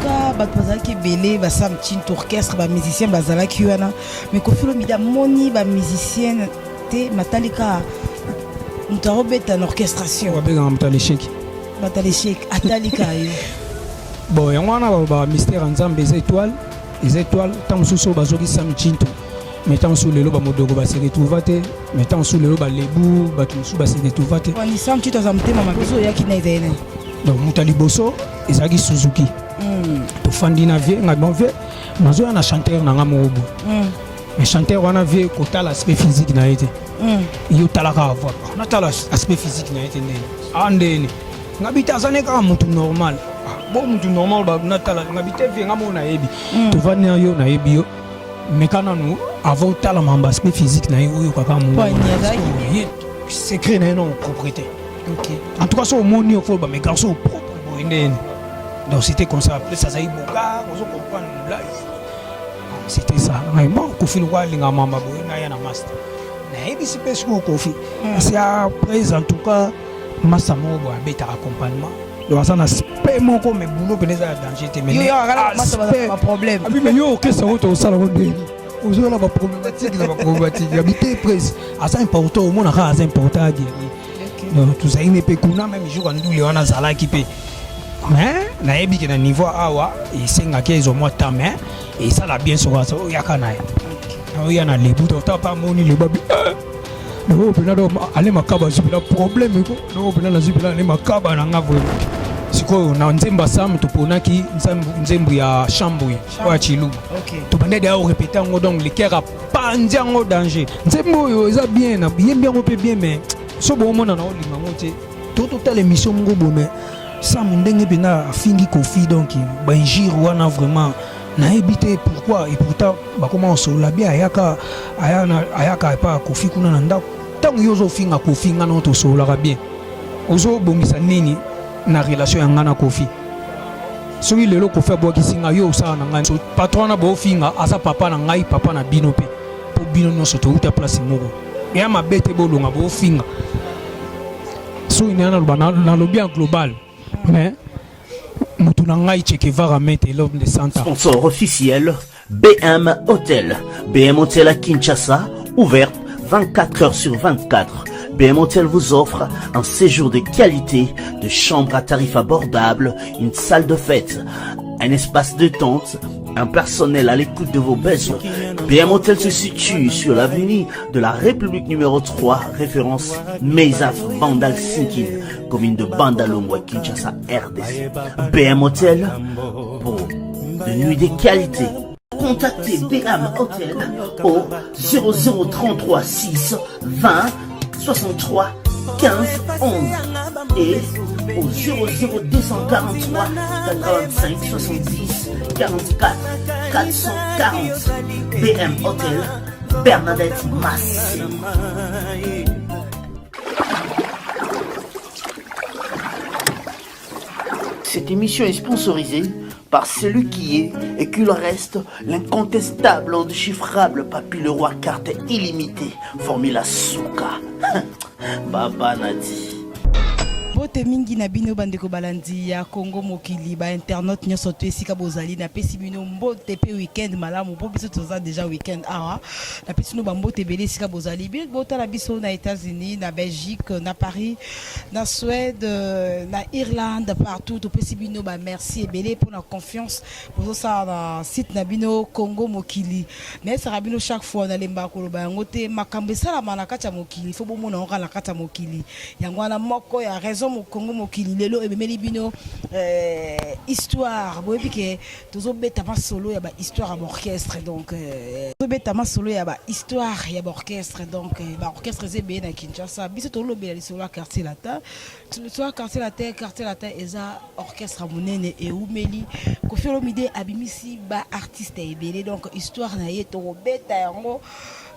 Cas bato bazalaki ebele, basam Tshintu, orchestre, bamusicien bazalaki wana, mais Koffi Olomide amoni bamusicien te, matali kaka moto akobeta na orchestration. Babengaka moto ya l'échec. Bato ya l'échec, atali kaka yo. Bon, yango wana balobaka mystère ya Nzambe eza étoile, eza étoile. Ntango mosusu oyo bazwaki Sam Tshintu, mais ntango mosusu lelo bamodoko base retrouva te, mais ntango mosusu lelo balebu, bato mosusu base retrouva te. Wani Sam Tshintu aza motema mabe, oyo oyaki na ezali nani? Donc moto ya liboso ezalaki Suzuki. Tofandi na vie ngai, bon, vie nazoya na chanteur na nga moko boye. Mais chanteur wana, vie, kotala aspect physique na ye te. Yo talaka voix, natala aspect physique na ye te, ndeni a ndeni ngabi te, aza ne kaka motu normal. Ah, bo motu normal natala ngabi te, vie nga moko nayebi. Tovandi na yo, nayebi yo, meka nanu avant otala mambo aspect physique na ye, oyo kaka Po, azalaki ye secret na ye na propriété. En tout cas, so omoni yo, fo ba, mais garçon propre boye ndeni. Donc c'était comme ça. Plus azali bogar, ozo comprendre molai, c'était ça. Ngai, bon, Kofi lokwa alinga mamba boye, naya na master, nayebisi mpe sikoyo Kofi, parce après, en tout cas, masa moko boye abetaka accompagnement, donc aza na aspect moko, mais boulot pene eza ya danger te, mais Yo yaka kaka masa bazala ba problème. Abi, mais yo orchestre oyo tosala ngo ndeni, ozona baproblématique na baproblématique abi te, presse aza important, omona kaka aza important aguerrier. Donc tozali ne mpe kuna, même jour ya ndule wana azalaki mpe, mais nayebi ke na niveau awa esengaki ezwa mwa temps, mais esala bien soko aza oyaka na ye, oya na lebu. Donc ta pa amoni lebu, abi oyo mpena, donc ale makaba azwi mpena problème ko, donc mpena nazwi mpena ale makaba na nga vraiment. Sikoyo na nzembo ya Sam, toponaki nzembo ya Chambui oyo ya Chiluba. Tobandaki deya orépéter yango, donc leker apanzi yango danger. Nzembo oyo eza bien, na yembi yango mpe bien, mais so boomona na olinga yango te. To totala émission moko boye, mais Sam ndenge mpena afingi Kofi, donc bainjure wana vraiment nayebi te pourquoi. Et pourtant bakoma kosolola bien, ayaka ayaka epa ya Kofi kuna na ndako. Ntango yo ozofinga Kofi, nga nao tosololaka bien, ozobongisa nini na relation ya nga na Kofi? Soki lelo Kofi abwakisi nga, yo osala na ngai? So, patron wana boofinga aza papa na ngai, papa na bino mpe, mpo bino nyonso touta place moko. Eya mabe te, bolonga boofinga. Soki naya naloba, nalobi en global, mais motu na ngai Che Guevara mete, l'homme de Santa. Sponsor officiel BM Hotel. BM Hotel à Kinshasa, ouverte 24 heures sur 24. BM Hotel vous offre un séjour de qualité, de chambres à tarif abordable, une salle de fête, un espace de tente, un personnel à l'écoute de vos besoins. BM Hotel se situe sur l'avenue de la République numéro 3, référence Meisaf Bandal Sinkin, commune de Bandalungwa, Kinshasa, RDC. BM Hotel pour de nuits de qualité. Contactez BM Hotel au 0033 6 20 63 15 11 et au 00243 85 70 44 440. BM Hotel, Bernadette Massé. Cette émission est sponsorisée par celui qui est et qu'il reste l'incontestable, indéchiffrable Papy le Roi, carte illimitée, Formula Souka. Baba Nadi. Mbote mingi na bino bandeko balandi ya Congo Mokili, bainternaute nyonso to esika bozali, napesi bino mbote mpe weekend malamu, mpo biso toza déjà weekend awa. Napesi bino bambote ebele esika bozali. Bino botala biso na États-Unis, na Belgique, na Paris, na Suède, na Irlande, partout, topesi bino bamerci ebele mpona confiance bozosala na site na bino Congo Mokili. Nayesaka bino chaque fois, nalembaka koloba yango te, makambo esalama na kati ya mokili, fo bomona yango kaka na kati ya mokili. Yango wana moko ya raison Congo Mokili lelo ememeli bino histoire. Boyebi ke tozobeta masolo ya bahistoire ya baorchestre, donc tozobeta masolo ya bahistoire ya baorchestre. Donc baorchestre eza ebele na Kinshasa. Biso tolobela lisolo ya Quartier Latin, lisolo ya Quartier Latin. Quartier Latin eza orchestre monene eumeli. Kofi Olomide abimisi baartiste ebele, donc histoire na ye tokobeta yango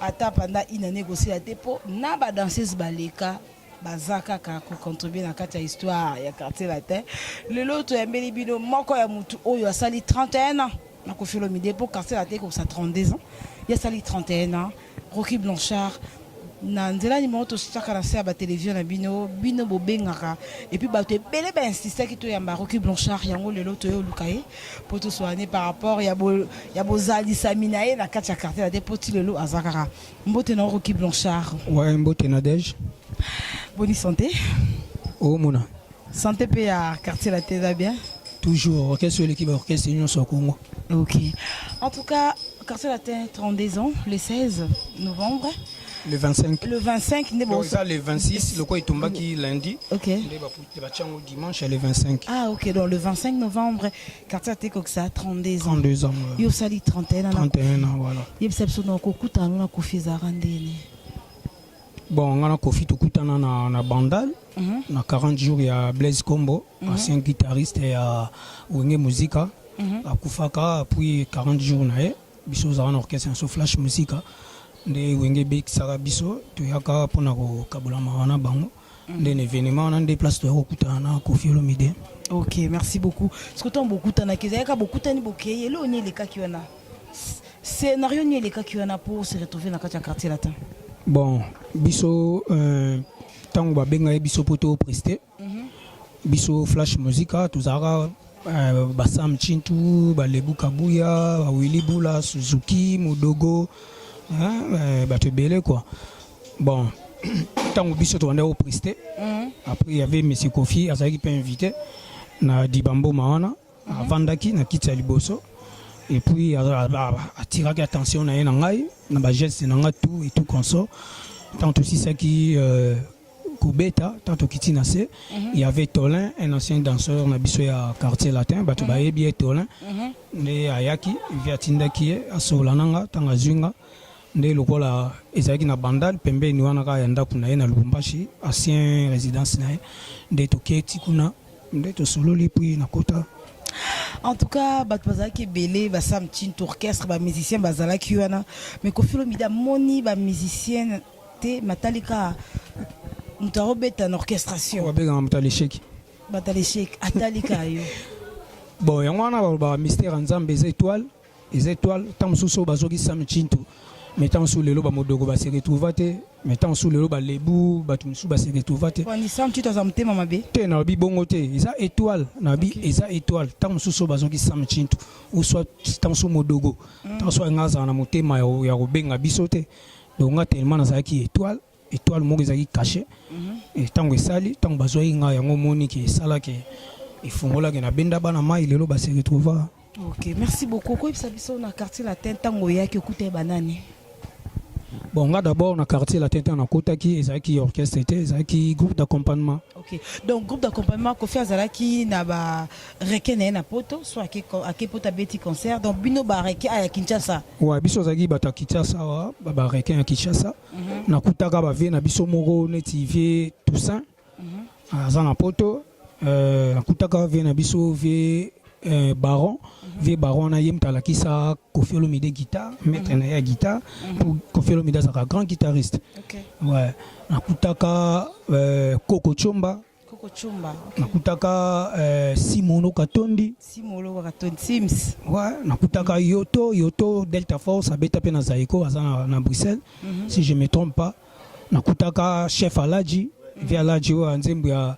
ata pendant une année ekosila te, mpo na badanseuse baleka baza kaka kocontribue na kati ya histoire ya Quartier Latin. Lelo toyambeli bino moko ya mutu oyo asali 31 ans na Kofi Olomide, mpo Quartier Latin ekokisa 32 ans, ye asali 31 ans, Rocky Blanchard. Na nzela numero totiaka na se ya ba television na bino, bino bobengaka et puis bato ebele ba insistaki toyamba Rocky Blanchard, yango lelo toye oluka ye po tosoane par rapport ya bo, ya bozalisami na ye na kati ya quartier latin po ti lelo aza kaka. Mbote na Rocky Blanchard. Ouais, mbote Nadège. Boni santé? Omona. Santé pe ya quartier latin eza bien? Toujours, orchestre eleki ba orchestre nyonso ya Congo. Ok. En tout cas, quartier latin 32 ans, le 16 novembre. Le 25. Le 25 nde bo. Ça le 26, le quoi etombaki lundi. Ok. Nde ba ba tiango dimanche le 25. Ah ok, donc le 25 novembre, quartier latin kokisa 32 ans. 32 ans. Ouais. Yo sali 31 ans. 31 ans, voilà. Yebisa biso na kokutana na Koffi ezalaka ndeni. Bon, nga na Koffi tokutana na, na Bandal na 40 jours ya Blaise Kombo, ancien guitariste ya Wenge Musica. Akufaka puis 40 jours na ye, biso ozalaka na orchestre na so Flash Musica nde Wenge ebekisaka biso toyaka mpona kokabola mawa na bango nde na événement wana nde place toya kokutana na Koffi Olomide. Ok, merci beaucoup. Ce que ntango bokutanaki ezalaka bokutani bokei eloko nini elekaki wana, scénario nini elekaki wana pour se retrouver na kati ya quartier latin? Bon, biso ntango babengaki biso mpo toprester, biso Flash Musica tozalaka basam Chintu, balebu Kabuya, bawili Bula, Suzuki Modogo, hein, bato ebele quoi. Bon, ntango biso tobandaki koprester, après il y avait monsieur Koffi, azalaki mpe invité na Dibamboma wana, avandaki na kiti ya liboso et puis atiraki attention na ye na ngai na bageste na ngai tout et tout consort. Ntango tosisaki kobeta, ntango tokiti na se, il y avait Tolin, un ancien danseur na biso ya quartier latin, bato bayebi ye Tolin, nde ayaki vi atindaki ye asola na nga. Ntango azwi nga nde lokola ezalaki na Bandal pembeni wana kaka ya ndako na ye na Lubumbashi, ancien résidence na ye, nde toketi kuna nde tosololi puis nakota. En tout cas, bato bazalaki ebele, basam Chinto, orchestre, bamusicien bazalaki wana, mais Koffi Olomide amoni bamusicien te, matali kaka moto akobeta na orchestration. Babengaka moto alesheki. Bato aleshek, atali kaka yo. Bon, yango wana balobaka mystère ya Nzambe eza étoile, eza étoile. Ntango mosusu oyo bazwaki Sam Chintu, mais ntango mosusu lelo bamodoko base retrouva te, mais ntango mosusu lelo balebu bato mosusu base retrouva te. Wani Sam Chintu aza motema mabe? Te, nalobi bongo te, eza étoile, nalobi eza étoile. Ntango mosusu oyo bazwaki Sam Chintu ou soit ntango mosusu Modogo, ntango mosusu nga azala na motema ya kobenga biso te. Donc nga tellement nazalaki étoile, étoile moko ezalaki caché. Ntango esali, ntango bazwaki nga, yango omoni ke esalaki efungolaki nabenda bana mai lelo base retrouva. Ok, merci beaucoup. Koyebisa biso na quartier latin ntango oyaki okuta ye banani? Bon, nga d'abord na quartier latin ntango nakotaki ezalaki orchestre te, ezalaki groupe d'accompagnement. Ok, donc groupe d'accompagnement. Koffi azalaki na bareke na ye na poto, so ake, ake poto abeti concert, donc bino bareke aya Kinshasa? Ouais, biso ozalaki bato ya Kinshasa awa, bareke ya Kinshasa. Nakutaka bavieux na biso moko neti vieux Toussaint, aza na poto. Nakutaka vieux na biso, vieux Baron. Vieux Baron wana ye moto alakisa Koffi Olomide guitare, maître na ye ya guitare, po Koffi Olomide azalaka grand guitariste. Ouais, nakutaka Koko Chomba. Koko Chumba. Nakutaka Simono Katondi. Simolo Katondi Sims. Ouais, nakutaka Yoto, Yoto Delta Force, abeta mpe na Zaiko, aza na Bruxelles, si je me trompe pas. Nakutaka chef Alaji, vieux Alaji oyo ya nzembo ya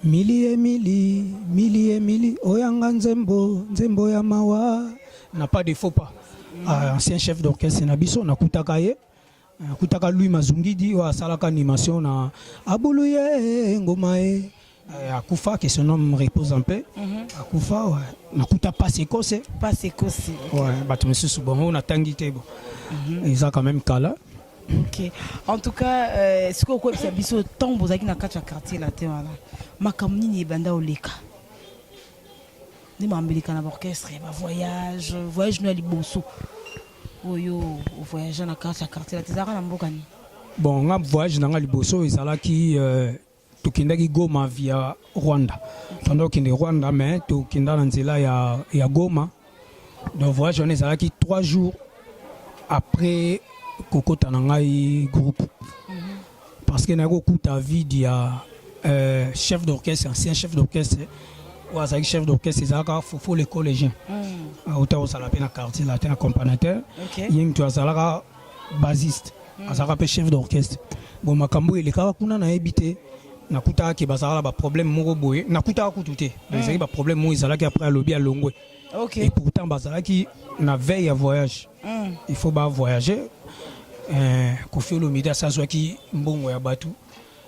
mili emili mili emili oyanga nzembo nzembo ya mawa na pas de faux pas, ancien chef d'orchestre na biso, nakutaka ye. Nakutaka Louis Mazungidi oyo asalaka animation na abulu ye ngoma ye. Akufa, que son homme repose en paix. Akufa, ouais. Nakuta Passe Ekose. Passe Ekose. Ouais, bato mosusu bongo oyo natangi te, bon, eza quand même kala. Ok, en tout cas, sikoyo okoyebisa biso ntango bozalaki na kati ya quartier latin wana, makambo nini ebanda oleka nde makambo eleka na baorchestre, bavoyage, voyage no ya liboso oyo ovoyage na kati ya quartier latin ezalaka na mboka nini? Bon, nga voyage na nga liboso ezalaki tokendaki Goma via Rwanda. Tanda okende Rwanda, mais tokenda na nzela ya Goma. Donc voyage wana ezalaki 3 jours après kokota na ngai groupe, parce que nayaki kokuta vide ya chef d'orchestre, ancien chef d'orchestre oyo azalaki chef d'orchestre ezalaka Fofo le collégien, auta kozala mpe na quartier latin accompagnateur. Ye moto azalaka bassiste. Azalaka mpe chef d'orchestre. Bon, makambo oyo elekaka kuna, nayebi te. Nakutaka ke bazalaka na baproblème moko boye, nakutaka kutu te. Donc ezalaki baproblème moko ezalaki, après alobi alongwe. Et pourtant bazalaki na veille ya voyage, il faut bavoyager. Kofi Olomide asi azwaki mbongo ya bato,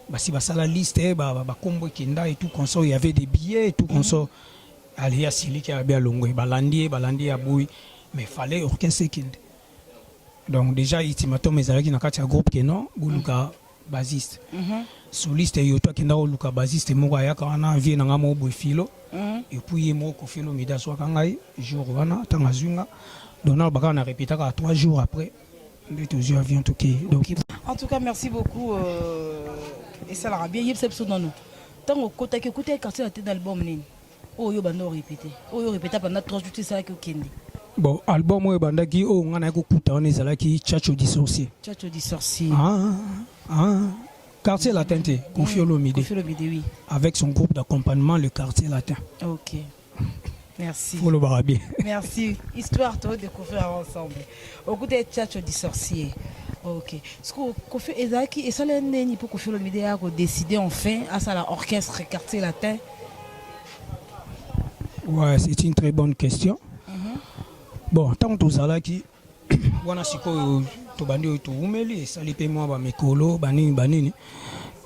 basi basala liste, bakombo ekenda et tout consort. Il y avait des billets et tout consort. Ale asiliki, abi alongwe. Balandi ye, balandi ye, aboyi, mais fallait orchestre ekende. Donc déjà ultimatum ezalaki na kati ya groupe ke non, boluka bassiste soliste. Yo to akenda koluka bassiste moko, ayaka wana, vie na nga moko boye, filo. Et puis ye moko Kofi Olomide azwaka ngai jour wana. Ntango azwi nga, donc nalobaka na répétaka 3 jours après nde tozwi avion, tokei. Donc En tout cas, merci beaucoup. Esalaka bien. Yebisa biso nano, ntango okotaki, okotaki Quartier Latin d'album nini oyo banda orépété, oyo orépéta pendant 3 jours, esalaki okende? Bon, album oyo ebandaki, oyo ngai naye kokuta wana, ezalaki Tchatcho du Sorcier. Tchatcho du Sorcier. Ah, ah. Quartier Latin te, Kofi Olomide. Kofi Olomide, oui. Avec son groupe d'accompagnement, le Quartier Latin. Ok, merci. Olobaka bien. Merci. Histoire to découvrir ensemble. Okuta Tchatcho du Sorcier, ok. Siko Kofi ezalaki, esala nini mpo Kofi Olomide ya kodécider enfin asala orchestre Quartier Latin? Ouais, c'est une très bonne question. Bon, ntango tozalaki wana, sikoyo tobandi oyo, towumeli, esali mpe mwa bamikolo, banini banini,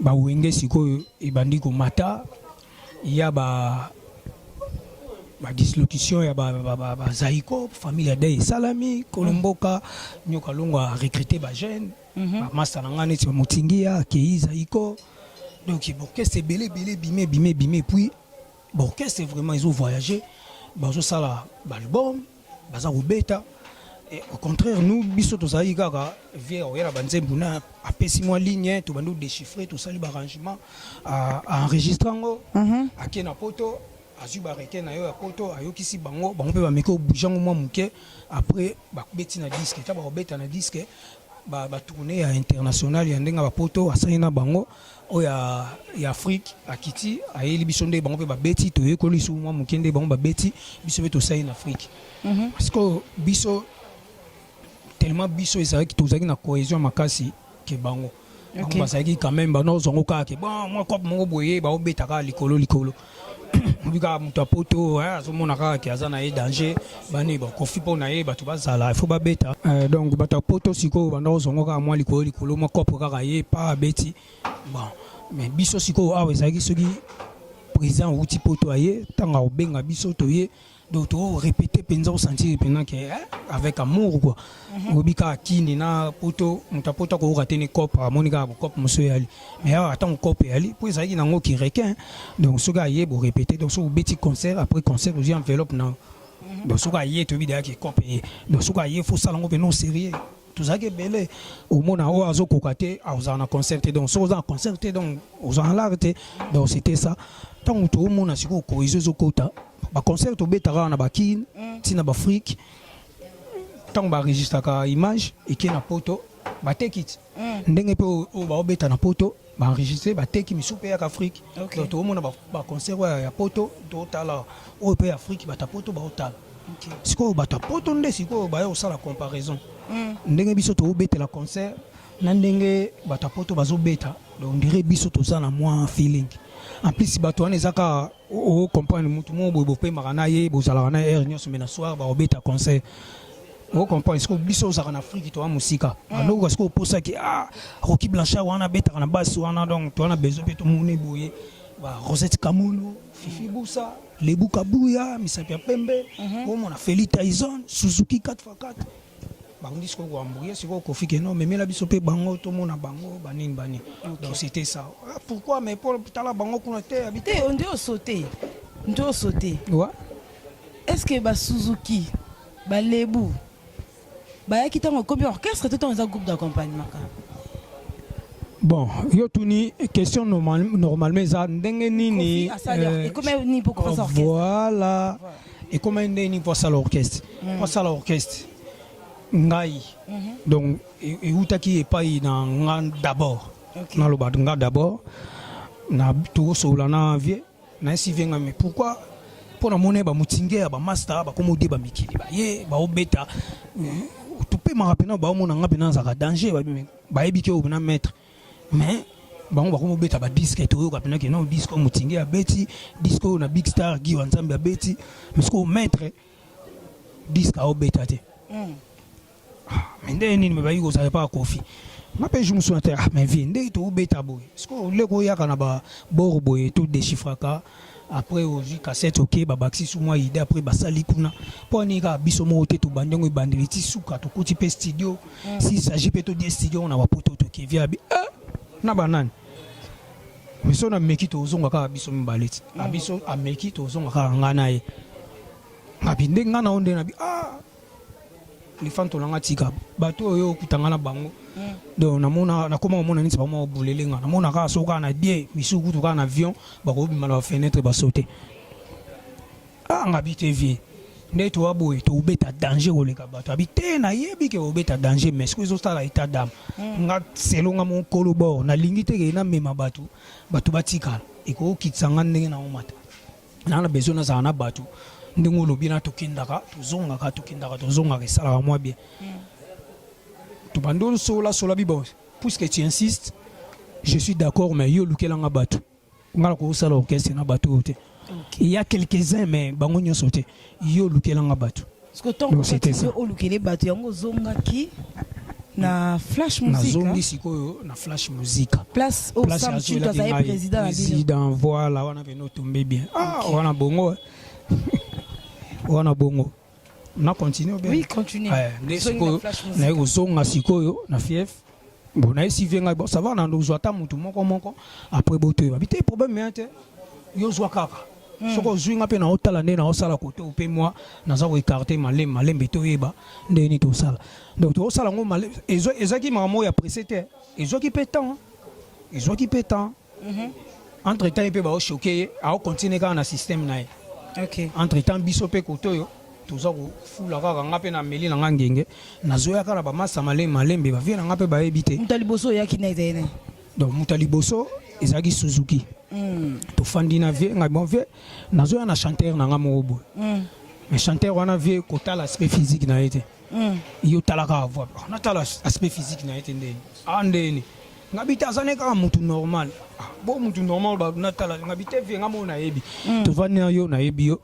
bawenge sikoyo ebandi komata ya ba badislocation ya bazaiko, famille ya dei esalami, kolomboka nyoka longo arecruté bajeune, bamasta na ngai neti bamotingia akei zaiko. Donc baorchestre ebele ebele ebimi, ebimi, ebimi. Puis baorchestre vraiment ezovoyage, bazosala baalbum, baza kobeta. Et au contraire, nous, biso tozalaki kaka vie oyela banzembo na apesi mwa ligne, tobandi odéchiffre, tosali baarrangement, aenregistre yango, ake na poto, azwi bareke na yo ya poto, ayokisi bango, bango mpe bameki obouge yango mwa moke. Après babeti na disque. Ta bakobeta na disque, batournée ya international ya ndenge ya bapoto asali na bango, oyo ya Afrique akiti, ayeli biso nde bango mpe babeti, toyekoli su mwa moke nde bango babeti, biso mpe tosali na Afrique. Parce que biso, tellement biso ezalaki, tozalaki na cohésion makasi ke bango. Bango bazalaki quand même, banozwango kaka ke bon, mwa cope moko boye, baobeta kaka likolo likolo. Obi kaka moto ya poto azomona kaka ke aza na ye danger, bani bakofi mpo na ye, bato bazala, il faut babeta. Donc bato ya poto sikoyo banda kozwango kaka mwa likolo likolo, mwa cope kaka ye pa abeti. Bon, mais biso sikoyo awa ezalaki soki président awuti poto, aye, ntango akobenga biso, toye. Donc torépété mpenza, osentir mpenza ke avec amour quoi. Oyebi kaka kini na poto, moto apoto akoyoka te ni cope, amoni kaka cope mosusu eyali. Mais awa ntango cope eyali, mpo ezalaki nango kirequin. Donc soki aye, borépété. Donc soki obeti concert, après concert ozwi enveloppe na. Donc soki aye, toyebi deyaki cope eye. Donc soki aye, faut osala yango mpena au sérieux. Tozalaki ebele, omona oyo azokoka te, ozala na concert te. Donc soki oza na concert te, donc ozala na lare te. Donc c'était ça. Ntango toomona sikoyo cohésion ezokota, baconcert tobetaka kaka na bakine, ntina baafrike, ntango baenregistraka image, eke na poto, bateki ti ndenge mpe oyo baobeta na poto, baenregistre, bateki misu mpe yaka Afrique. Donc toomona baconcert oyo ya poto, totala oyo mpe ya Afrique, bato ya poto baotala. Sikoyo bato ya poto nde sikoyo baya kosala comparaison ndenge biso toobetela concert na ndenge bato ya poto bazobeta. Donc on dirait biso toza na mwa feeling. En plus bato wana eza kaka ocomprendre motu moko boye, bopemaka na ye, bozalaka na heure nyonso, mais na soir bakobeta concert, ocomprendre. Sikoyo biso ozalaka na Afrique, toza mosika, bandokoka sikoyo oposaki, ah, Rocky Blanchard wana abetaka na basi wana. Donc toza na besoin mpe tomoni boye ba Rosette Kamono, Fifi Busa, Lebu Kabuya, misapi ya pembe, omona Feli Tyson, Suzuki 4x4. Bango sikoyo koambouye sikoyo Kofi ke non, memela biso mpe bango, tomona bango banini banini. Donc c'était ça. Ah, pourquoi? Mais po tala bango kuna te abi. Te, nde osote, nde osote. Ouais. Est ce que basuzuki, balebu bayaki ntango ekomi orchestre to ntango eza groupe d'accompagnement kaka? Bon, yo tuni question normalement eza ndenge nini? Kofi asali ekomi nini mpo Kofi asala orchestre? Voilà, ekoma ndenge nini mpo asala orchestre? Mpo asala orchestre, ngai donc eutaki epai na nga d'abord. Naloba nga d'abord na tokosolola na vie, nayesi vie nga, mais pourquoi? Mpo namoni bamotinge ya bamaster bakoma ode bamikili, baye baobeta. Topemaka mpena, baomona nga mpena azalaka danger, bayebi ke oyo mpena maître. Mais bango bakomi obeta badisques, toyoka mpena ke non, disque oyo Motinge abeti, disque oyo na Big Star Gi wa Nzambe abeti. Mais sikoyo maître, disque aobeta te. Mais nde nini? Me bayi kozala epa Kofi, nga mpe jour mosusu na te. Ah, mais vie nde toobeta boye, sikoyo leko oyaka na babord boye, todéchiffraka. Après ozwi cassette, oke, babakisi su mwa idée, après basali kuna. Mpo ani kaka biso moko te, tobandi yango ebandeli ti suka, tokoti mpe studio. S'il s'agit mpe todie studio na bapoto, toke via bi eh, na banani biso nameki, tozonga kaka biso mibale ti biso ameki, tozonga kaka ngai na ye. Ngabi nde ngai na yo nde nabi ah, lefanto nanga, tika bato oyo okutanga na bango. Donc namona, nakoma komona neti bango obulele nga. Namona kaka soki kaka na die misu kutu kaka na avion, bakobima na bafenêtre, basote. Ah, ngabi te, vie nde towa boye, tobeta danger koleka bato. Abi te, nayebi ke obeta danger, mais soki ezosala état d'âme nga, selo nga mokolo bord, nalingi te ke namema bato, bato batikala, ekokokitisa nga ndenge naomata. Naa na besoin nazala na bato ndenge olobi na tokendaka, tozongaka, tokendaka, tozongaka, esalaka mwa bien. Tobandi osola sola bi: bon, puisque tu insistes, je suis d'accord, mais yo olukelanga bato, nga na kosala orchestre na bato oyo te. Il y a quelques-uns, mais bango nyonso te. Yo olukelanga bato. Parce que ntango C'était ça. Olukele bato yango, ozongaki na Flash Musique? Nazongi sikoyo na Flash Musique. Place oyo Sam Tshintu azali président na bino. Président, voilà. Wana pene otombe bien. Ah, wana bongo, wana bongo na continue bien. Oui, continue. Nde sikoyo naye kozonga sikoyo na fief. Bon, nayesi vie ngai: bon, ça va, na ozwa ata motu moko moko, après botoyeba bi te problème ya te. Yo ozwa kaka, soki ozwi nga mpe naotala nde naosala kote mpe mwa naza koécarter malembe malembe, toyeba ndenge nini tosala. Donc tokosala yango, ezwaki makambo oyo ya pressé te, ezwaki mpe temps, ezwaki mpe temps. Entre temps ye mpe baochoquer ye, aocontinuer kaka na système na ye. Entre temps biso mpe kote oyo toza kofula kaka, nga mpe nameli na nga ngenge, nazoya kaka na bamasa malembe malembe, bavie na nga mpe bayebi te. Moto ya liboso oyaki na ezali nani? Donc moto ya liboso ezalaki Suzuki. Tofandi na vie ngai: bon vie, nazoya na chanteur na nga moko boye. Mais chanteur wana, vie, kotala aspect physique na ye te. Yo tala kaka voix, natala aspect physique na ye te. Ndeni a ndeni ngabi te, aza ne kaka mutu normal. Ah, bo mutu normal, natala ngabi te, vie nga moko nayebi. Tovandi na yo, nayebi yo,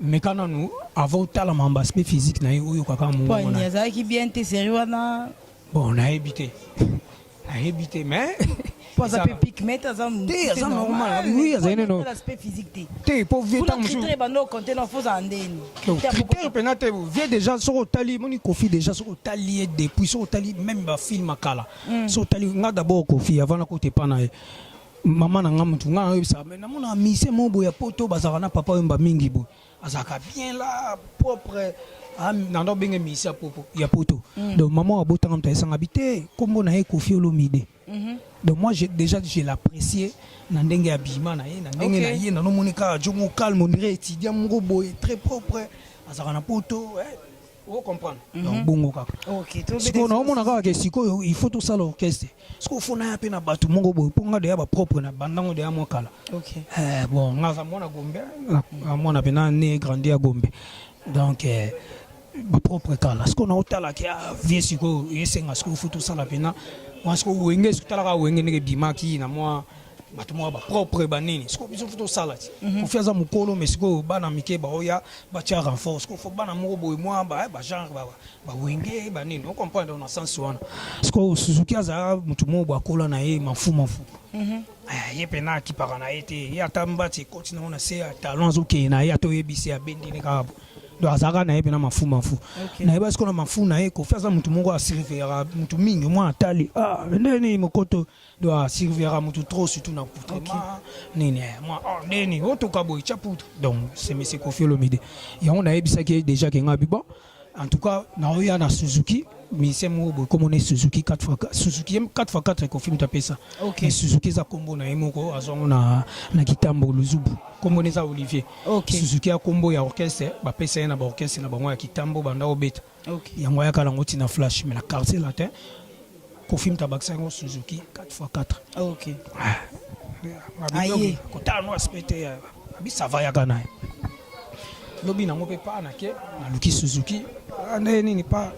meka nanu avant otala mambo aspect physique na ye, oyo kaka mongongo na ye. Azalaki bien te série wana? Bon, nayebi te, nayebi te, mais Po aza mpe pique, mais aza Te, aza normal. Oui, azali neno. Aspect physique te. Te, po vie ntango mosusu critère bando okonte na fozala ndeni? Donc critère mpena te. Vie déjà, soki otali, moni Kofi déjà, soki otali ye depuis, soki otali même bafilm akala, soki otali nga d'abord Kofi, avant nakota epa na ye, mama na nga mutu nga nayebisaka, mais namona mise mo boye ya poto, bazalaka na papa oyemba mingi boye, azalaka bien là, propre. Nanda obenge misi ya popo ya poto. Donc mama abotanga moto ayesanga bi te, nkombo na ye Kofi Olomide. Donc moi, déjà je l'appréciais na ndenge ya bima na ye, na ndenge na ye nanomoni kaka jongo calme, on dirait étudiant moko boye très propre, azalaka na poto, ocomprendre? Donc bongo kaka. Sikoyo naomona kaka ke sikoyo il faut tosala orchestre. Sikoyo faut naya mpe na bato moko boye, mpo nga deya bapropre na bandango deya mwa kala. Bon, nga aza mwana Gombe, mwana mpena né grandi ya Gombe, donc bapropre kala. Sikoyo naotalaki vie, sikoyo esenga, sikoyo faut tosala mpena mwa sikoyo Wenge. Soki otalaka Wenge ndenge ebimaki na mwa bato moko bapropre banini, sikoyo biso faut tosala ti. Kofi aza mokolo, mais sikoyo bana mike baoya batia renfort. Sikoyo faut bana moko boye mwa bagenre bawenge banini, ocomprendre na sens wana. Sikoyo Suzuki azala motu moko boye, akola na ye mafu mafu. Ye mpena akipaka na ye te. Ye ata mbati ekoti nango na se ya talon, azokende na ye, ata oyebisi, abendini kaka bo. Donc azalaka na ye mpena mafu mafu. Nayeba sikoyo na mafu na ye, Kofi aza motu moko asurveillaka motu mingi. Mwana atali, ah, ndeni mokoto. Donc asurveillaka motu trop, surtout na accoutrement nini, mwa oh, ndeni otoka boye, tia poudre. Donc c'est monsieur Kofi Olomide. Yango nayebisaki ye déjà ke nga bi: bon, en tout cas naoya na Suzuki, musicien moko boye, komona Suzuki 4 fois Suzuki 4 fois 4. Kofi moto apesa. Mais Suzuki eza kombo na ye moko, azwango na Kitambo Luzubu, kombo na eza Olivier. Suzuki ya kombo ya orchestre bapesa ye na baorchestre na bango ya Kitambo, banda obeta. Yango ayaka nango ntina Flash, mais na Quartier Latin Kofi moto abakisa yango Suzuki 4 fois 4. Aye. Kotala no aspect te, abi ça va, yaka na ye. Lobi nango mpe pa nake, naluki Suzuki. Ah, nde nini pa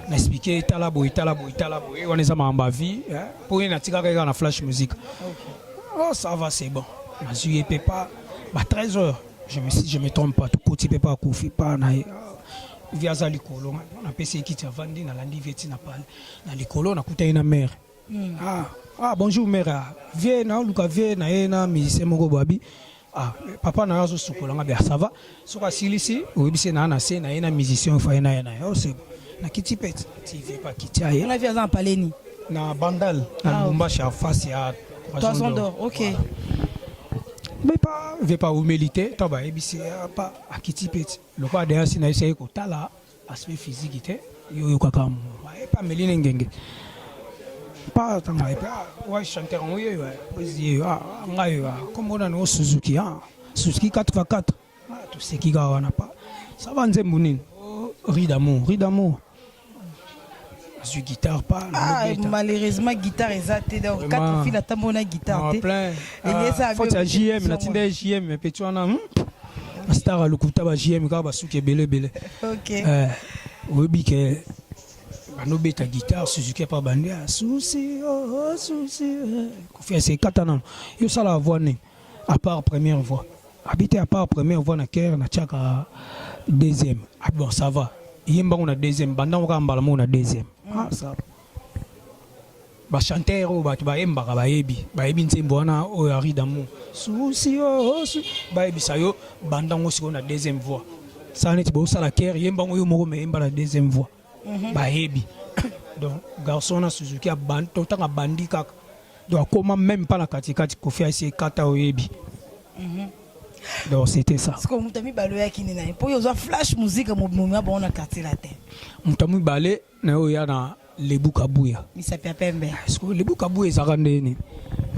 Na expliquer tala boye, tala boye, tala boye, wana eza makambo ya vie, mpo ye natikaka ye kaka na Flash Musique. Oh, ça va, c'est bon. Nazwi ye mpe pa ba 13 heures, je me, si je me trompe pas, tokoti mpe pa akufi pa na ye. Vie aza likolo, napesi ye kiti, avandi, nalandi vie ti na pale na likolo, nakuta ye na mare. Ah, ah, bonjour mare. Ah, vie naoluka vie na ye na musicien moko boabi. Ah, papa na yo azosukola nga bia, ça va, soki asilisi oyebisi ye na se na ye na musicien ofa ye na ye na ye. Oh, c'est bon, nakiti mpe ti vie pa kiti aye. Wana vie aza na paleni? Na Bandal na Lubumbashi, en face ya Toison d'Or, ok. Mais pa vie pa umeli te, to bayebisi ye pa akiti mpe ti lokola deya si nayebisi ye kotala aspect physique te, yo oyokaka pa ameli ne ngenge pa ntango ayebi wa chanteur yango yeyo prési yeyo ngai yo kombo nani o Suzuki, ah, Suzuki 4x4. Toseki kaka wana pa ça va, nzembo nini? Riz d'amour, Riz d'amour. Azwi guitare pa. Ah, malheureusement guitare eza te, donc quatre fil atambo na guitare te. Plein faute ya JM, natinda ye JM petit wana, star alukuta ba JM kaka basuki ebele ebele. Oyebi ke banobeta guitare Suzuki apa bandi susi, oh, susi Kofi asekata nano yo sala voix nini à part première voix? Abi te, à part première voix na chœur natiaka deuxième. Ah bon, ça va, yembango na deuxième, bandango kaka mbala moko na deuxième. Ah, ça va, bachanteur oyo bato bayembaka bayebi, bayebi nzembo wana oyo ya Riz d'amour, susi oh, bayebisa yo bandango sikoyo na deuxième voix, sala neti bosala chœur, yembango yo moko me yemba na deuxième voix. Bayebi donc garçon wana Suzuki totanga abandi kaka, donc akoma même pas na katikati, Kofi asi ekata, oyebi. Donc c'était ça. Sikoyo moto ya mibale oyaki nde na ye, mpo oyo ozwa Flash Musique mobimomia bango na Quartier Latin? Moto ya mibale na ye oya na Lebu Kabuya. Misapi ya pembe. Sikoyo Lebu Kabuya ezalaka ndeni?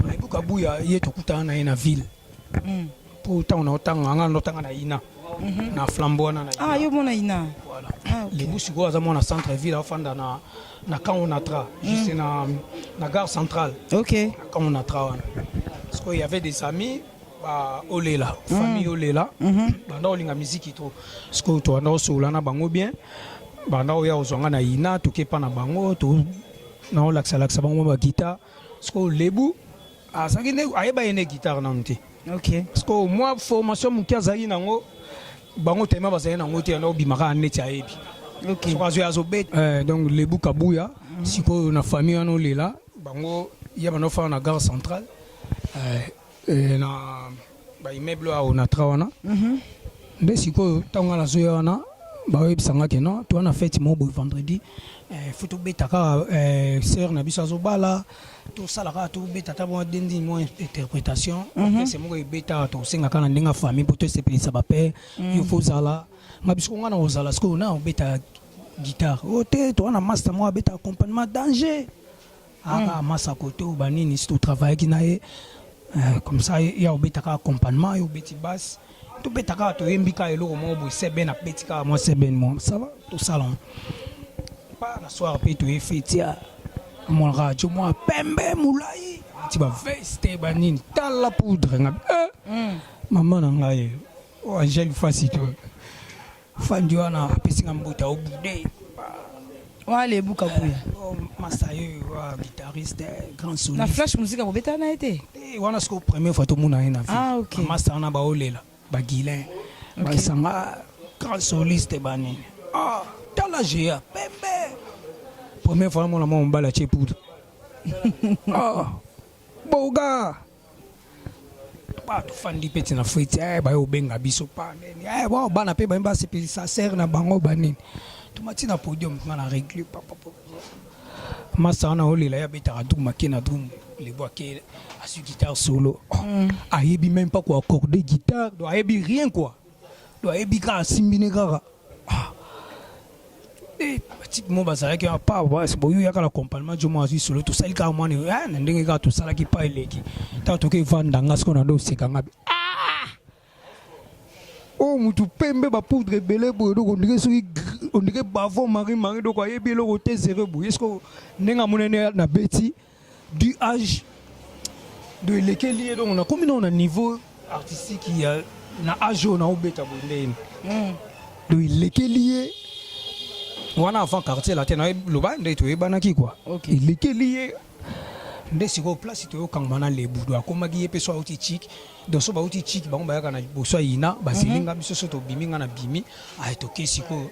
Lebu Kabuya ye tokutana na ye na ville, mpo ntango na otanga nga ndotanga na ina na flambeau wana na Ah, yo mona ina. Voilà. Ah, okay. Lebu sikoyo aza mwana centre ville, afanda na camp Onatra, juste na gare centrale. Na camp Onatra wana. Sikoyo il y avait des amis ba olela, famille olela, banda olinga miziki to sikoyo tobanda osola na bango bien, banda oya kozwa nga na ina, toke pa na bango, to naolakisa-lakisa bango mwa baguitare. Sikoyo Lebu azalaki nde ayeba ye nde guitare nanu te. Parce que mwa formation moke azalaki nango, bango tema bazali nango te, yango obima kaka neti ayebi. Soki azwi azobeta. Donc Lebu Kabuya sikoyo na famille wana olela bango ye banda ofanda na gare centrale, na baimmeuble oyo Onatra wana. Nde sikoyo ntango nga nazoya wana, baoyebisanga ke non, toza na fête moko boye vendredi, faut tobeta kaka, sœur na biso azobala, tosala kaka, tobeta ata mwa dendi mwa interprétation, orchestre moko ebeta, tosenga kaka na ndenge ya famille mpo tosepelisa bapère. Yo faut ozala nga biso nga na kozala sikoyo na obeta guitare oyo te, toza na master moko abeta accompagnement danger aka masa kote oyo banini si totravaillaki na ye. Comme ça ya obetaka accompagnement, yo obeti basse, tobeta kaka, toyembi kaka eloko moko boye seben, abeti kaka mwa seben mwa, ça va, tosala pa na soir mpe toye feti. Amonaka radio mwa pembe molai ti baveste banini, tala poudre nga, mama na ngai Angèle Fasi to fandi wana, apesi nga mbuta obude. Wana Lebu Kabuya? Masayo wa guitariste, grand soliste. Na Flash Musique akobetana na ye te? Wana sikoyo première fois tomona ye na vie. Ah, ok. Master wana baolela bagilin, basanga grand soliste banini. Ah, tala géa pembe, première fois namona mwa mobali atie poudre. Ah, boga ba tofandi mpe tina feti, baye obenga biso pa nini, bo bana mpe baye basepelisa sere na bango banini, tomati na podium, nga na régle papa masa wana olela, ye abetaka drum, ake na drum, Lebo ake azwi guitare solo. Oh, ayebi même pas koaccorder guitare, donc ayebi rien quoi, donc ayebi kaka asimbi ne kaka. Ah. Batype mo bazalaki wana pa boyo yaka na accompagnement, jo mo azwi solo, tosali kaka mwana na ndenge kaka tosalaki pa eleki. Ntango toke evanda, nga sikoyo na ndo oseka nga, oyo mutu pembe, bapoudre ebele boye, donc ondire soki ondire bavon marie marie, donc ayebi eloko te, zero boye. Est-ce ndenge amonene na beti du âge do elekeli ye, donc nakomi nao na niveau artistique ya na âge oyo naobeta boye ndeni, donc elekeli ye. Wana avant Quartier Latin, na loba nde toyebanaki quoi. Elekeli ye nde sikoyo place toyokangama na Lebudo. Akomaki ye mpe so auti chik, donc so bauti chik, bango bayaka na liboso ya ina, bazeli nga. Biso so tobimi, nga na bimi, aye toke sikoyo,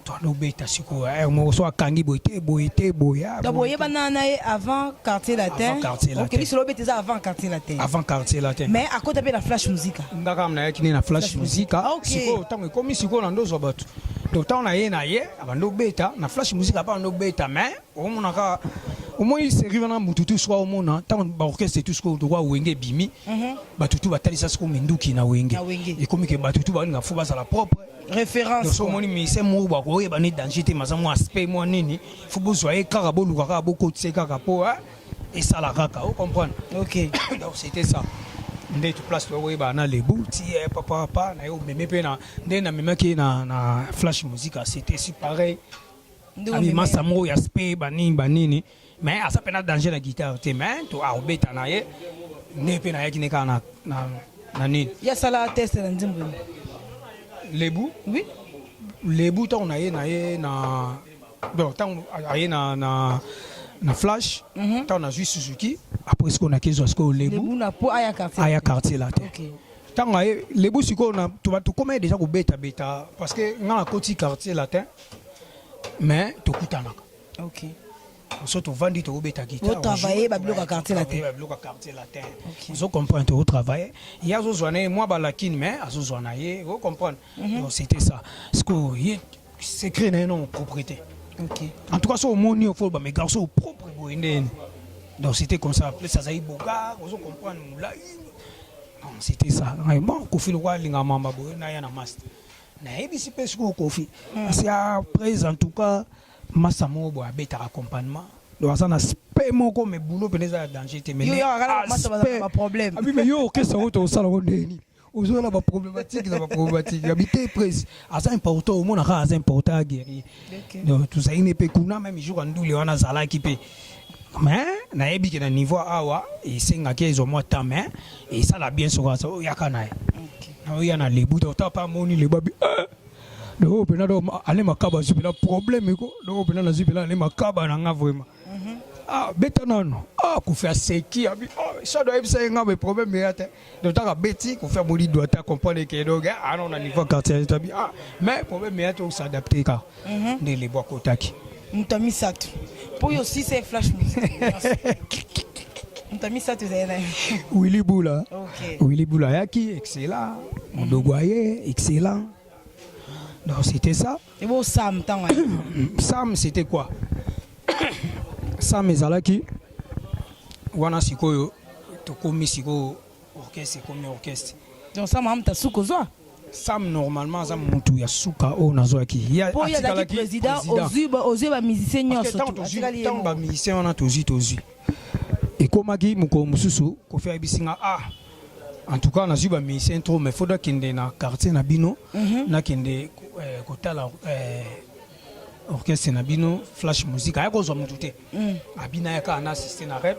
toalobeta sikoyo moko so akangi boye te, boye te, boye, ah, Donc boye te. Boyebana na ye avant Quartier Latin? Avant Quartier Latin. Ok, lisolo obeta eza avant Quartier Latin. Avant Quartier Latin. Mais akota mpe na Flash Musica? Nga kaka nayaki ne na Flash Musica. Sikoyo ntango ekomi sikoyo na ndozwa bato, donc ntango na ye na ye abandi obeta na Flash Musica, apa bandi obeta, mais omona kaka, omoni série wana, mutu tu sikoyo omona ntango baorchestre tu sikoyo lokwa Wenge ebimi, bato tu batalisa sikoyo minduki na Wenge. Na Wenge. Ekomi ke bato tu balinga fo bazala propre. Référence. Donc so quoi. Omoni musicien moko bakoyeba ne danger te, maza mwa aspect mwa nini, fo bozwa ye kaka, boluka kaka, bokotisa ye kaka po esala kaka, ocomprendre? Donc c'était ça nde tu place tokoyeba na Lebu ti papa papa na ye omeme mpe na nde namemaki ye na Flash Musica, c'était si pareil. Ndenge Abi omeme- masa moko ya aspect banini banini, mais aza mpe na danger na guitare te, mais to akobeta na ye nde mpe nayaki ne kaka na nini. Ye asala test na nzembo nini? Lebu? Oui. Lebu, ntango na ye na, bon, ntango aye na Flash, ntango nazwi Suzuki, après sikoyo nakezwa sikoyo Lebu. Lebu na po aya Quartier. Aya Quartier Latin. Ntango aye Lebu sikoyo tokóma ye déjà kobetabeta, parce que nga nakoti Quartier Latin, mais tokutanaka. So tovandi, tokobeta guitare. Botravaille babiloko ya Quartier Latin. Babiloko ya Quartier Latin. Ozo comprendre, tokotravaille, ye azozwa na ye mwa balakine, mais azozwa na ye, ocomprendre? Donc c'était ça. Sikoyo ye secret na ye non propriété. En tout cas, so omoni yo, fo bame garçon propre boye ndeni. Donc c'était comme ça. Plus azali bogar, ozo comprendre, molai. Non, c'était ça. Ngai, bon, Kofi lokwa alingaka mamba boye, naya na master, nayebisi mpe sikoyo Kofi, parce que après, en tout cas, masa moko boye abetaka accompagnement, donc aza na aspect moko, mais boulot mpena eza ya danger te. Yo yaka kaka masa bazala na baproblème. Abi, mais yo orchestre yango tosala ngo ndeni, ozala baproblématique na baproblématique. Abi te, prise aza important, omona kaka aza important ya guerrier. Donc tozali ne mpe kuna, même jour ya ndule wana azalaki mpe, mais nayebi ke na niveau awa esengaki ezwa mwa temps, mais esala bien soko aza oyaka na ye, oya na Lebu. Donc ta pa amoni Lebu, abi eh, donc oyo mpena, donc ale makaba azwi mpena problème ko, donc oyo mpena nazwi mpena ale makaba na nga vraiment. Ah, beta nano, ah, Kofi aseki, abi oh, sado ayebisa ye nga ba problème eya te. Donc taka beti, Kofi amoni doit ta comprendre ke donc ah non, na niveau quartier abi, ah, mais problème eya te, os'adapte kaka nde Lebu akotaki. Moto ya misato mpo oyo osisa ye Flash Music, moto ya misato ezali na ye? Willy Bula. Willy Bula ayaki excellent, modogo aye excellent, donc c'était ça. Ebo Sam ntango aye? Sam, c'était quoi? Sam ezalaki wana sikoyo tokomi sikoyo orchestre, ekomi orchestre. Donc Sam amuta suka ozwa? Sam normalement aza mutu ya suka oyo nazwaki. Ye mpo ye azalaki président, ozwi bamusicien nyonso. Ntango tu atikali ye ntango moko. Bamusicien wana tozwi, ekomaki mokolo mosusu, Kofi ayebisi nga: ah, en tout cas nazwi bamusicien trop, mais faut nakende na quartier na bino, nakende kotala orchestre na bino Flash Musique. Aya kozwa motu te, abina ya kaka na assiste na rep,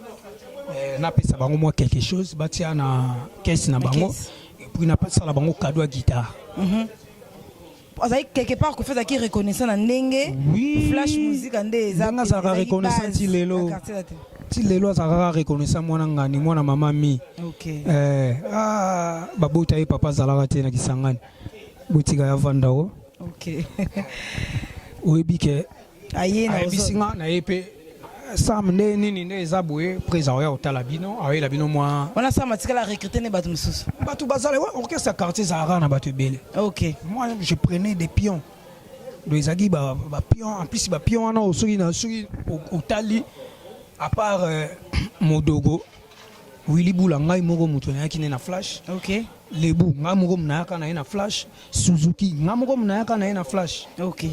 napesa bango mwa quelque chose batia na caisse na bango caisse. Et puis napesala bango cadeau ya guitare. Azalaki quelque part, Kofi azalaki reconnaissant na ndenge Oui. Flash Musique nde eza Ndenge azalaka ezalaki reconnaissant base ti lelo. ya Quartier Latin. Ti lelo azalaka kaka reconnaissant, mwana ngani, mwana mama mi. Ah, babota ye, papa azalaka te na Kisangani, botika ya vanda o. Oyebi ke aye na ayebisi nga na ye mpe Sam nde nini nde eza boye, président oya kotala bino, aoyela bino mwa. Wana Sam atikala recruter nde bato mosusu? Bato bazala, orchestre ya quartier ezalaka na bato ebele. Moi je prenais des pions, donc ezalaki bapion, en plus bapion wana oyo soki na soki otali, à part Modogo, Willy Bula, ngai moko moto nayaki ne na Flash. Lebu, ngai moko nayaka na ye na Flash. Suzuki, ngai moko nayaka na ye na Flash. Donc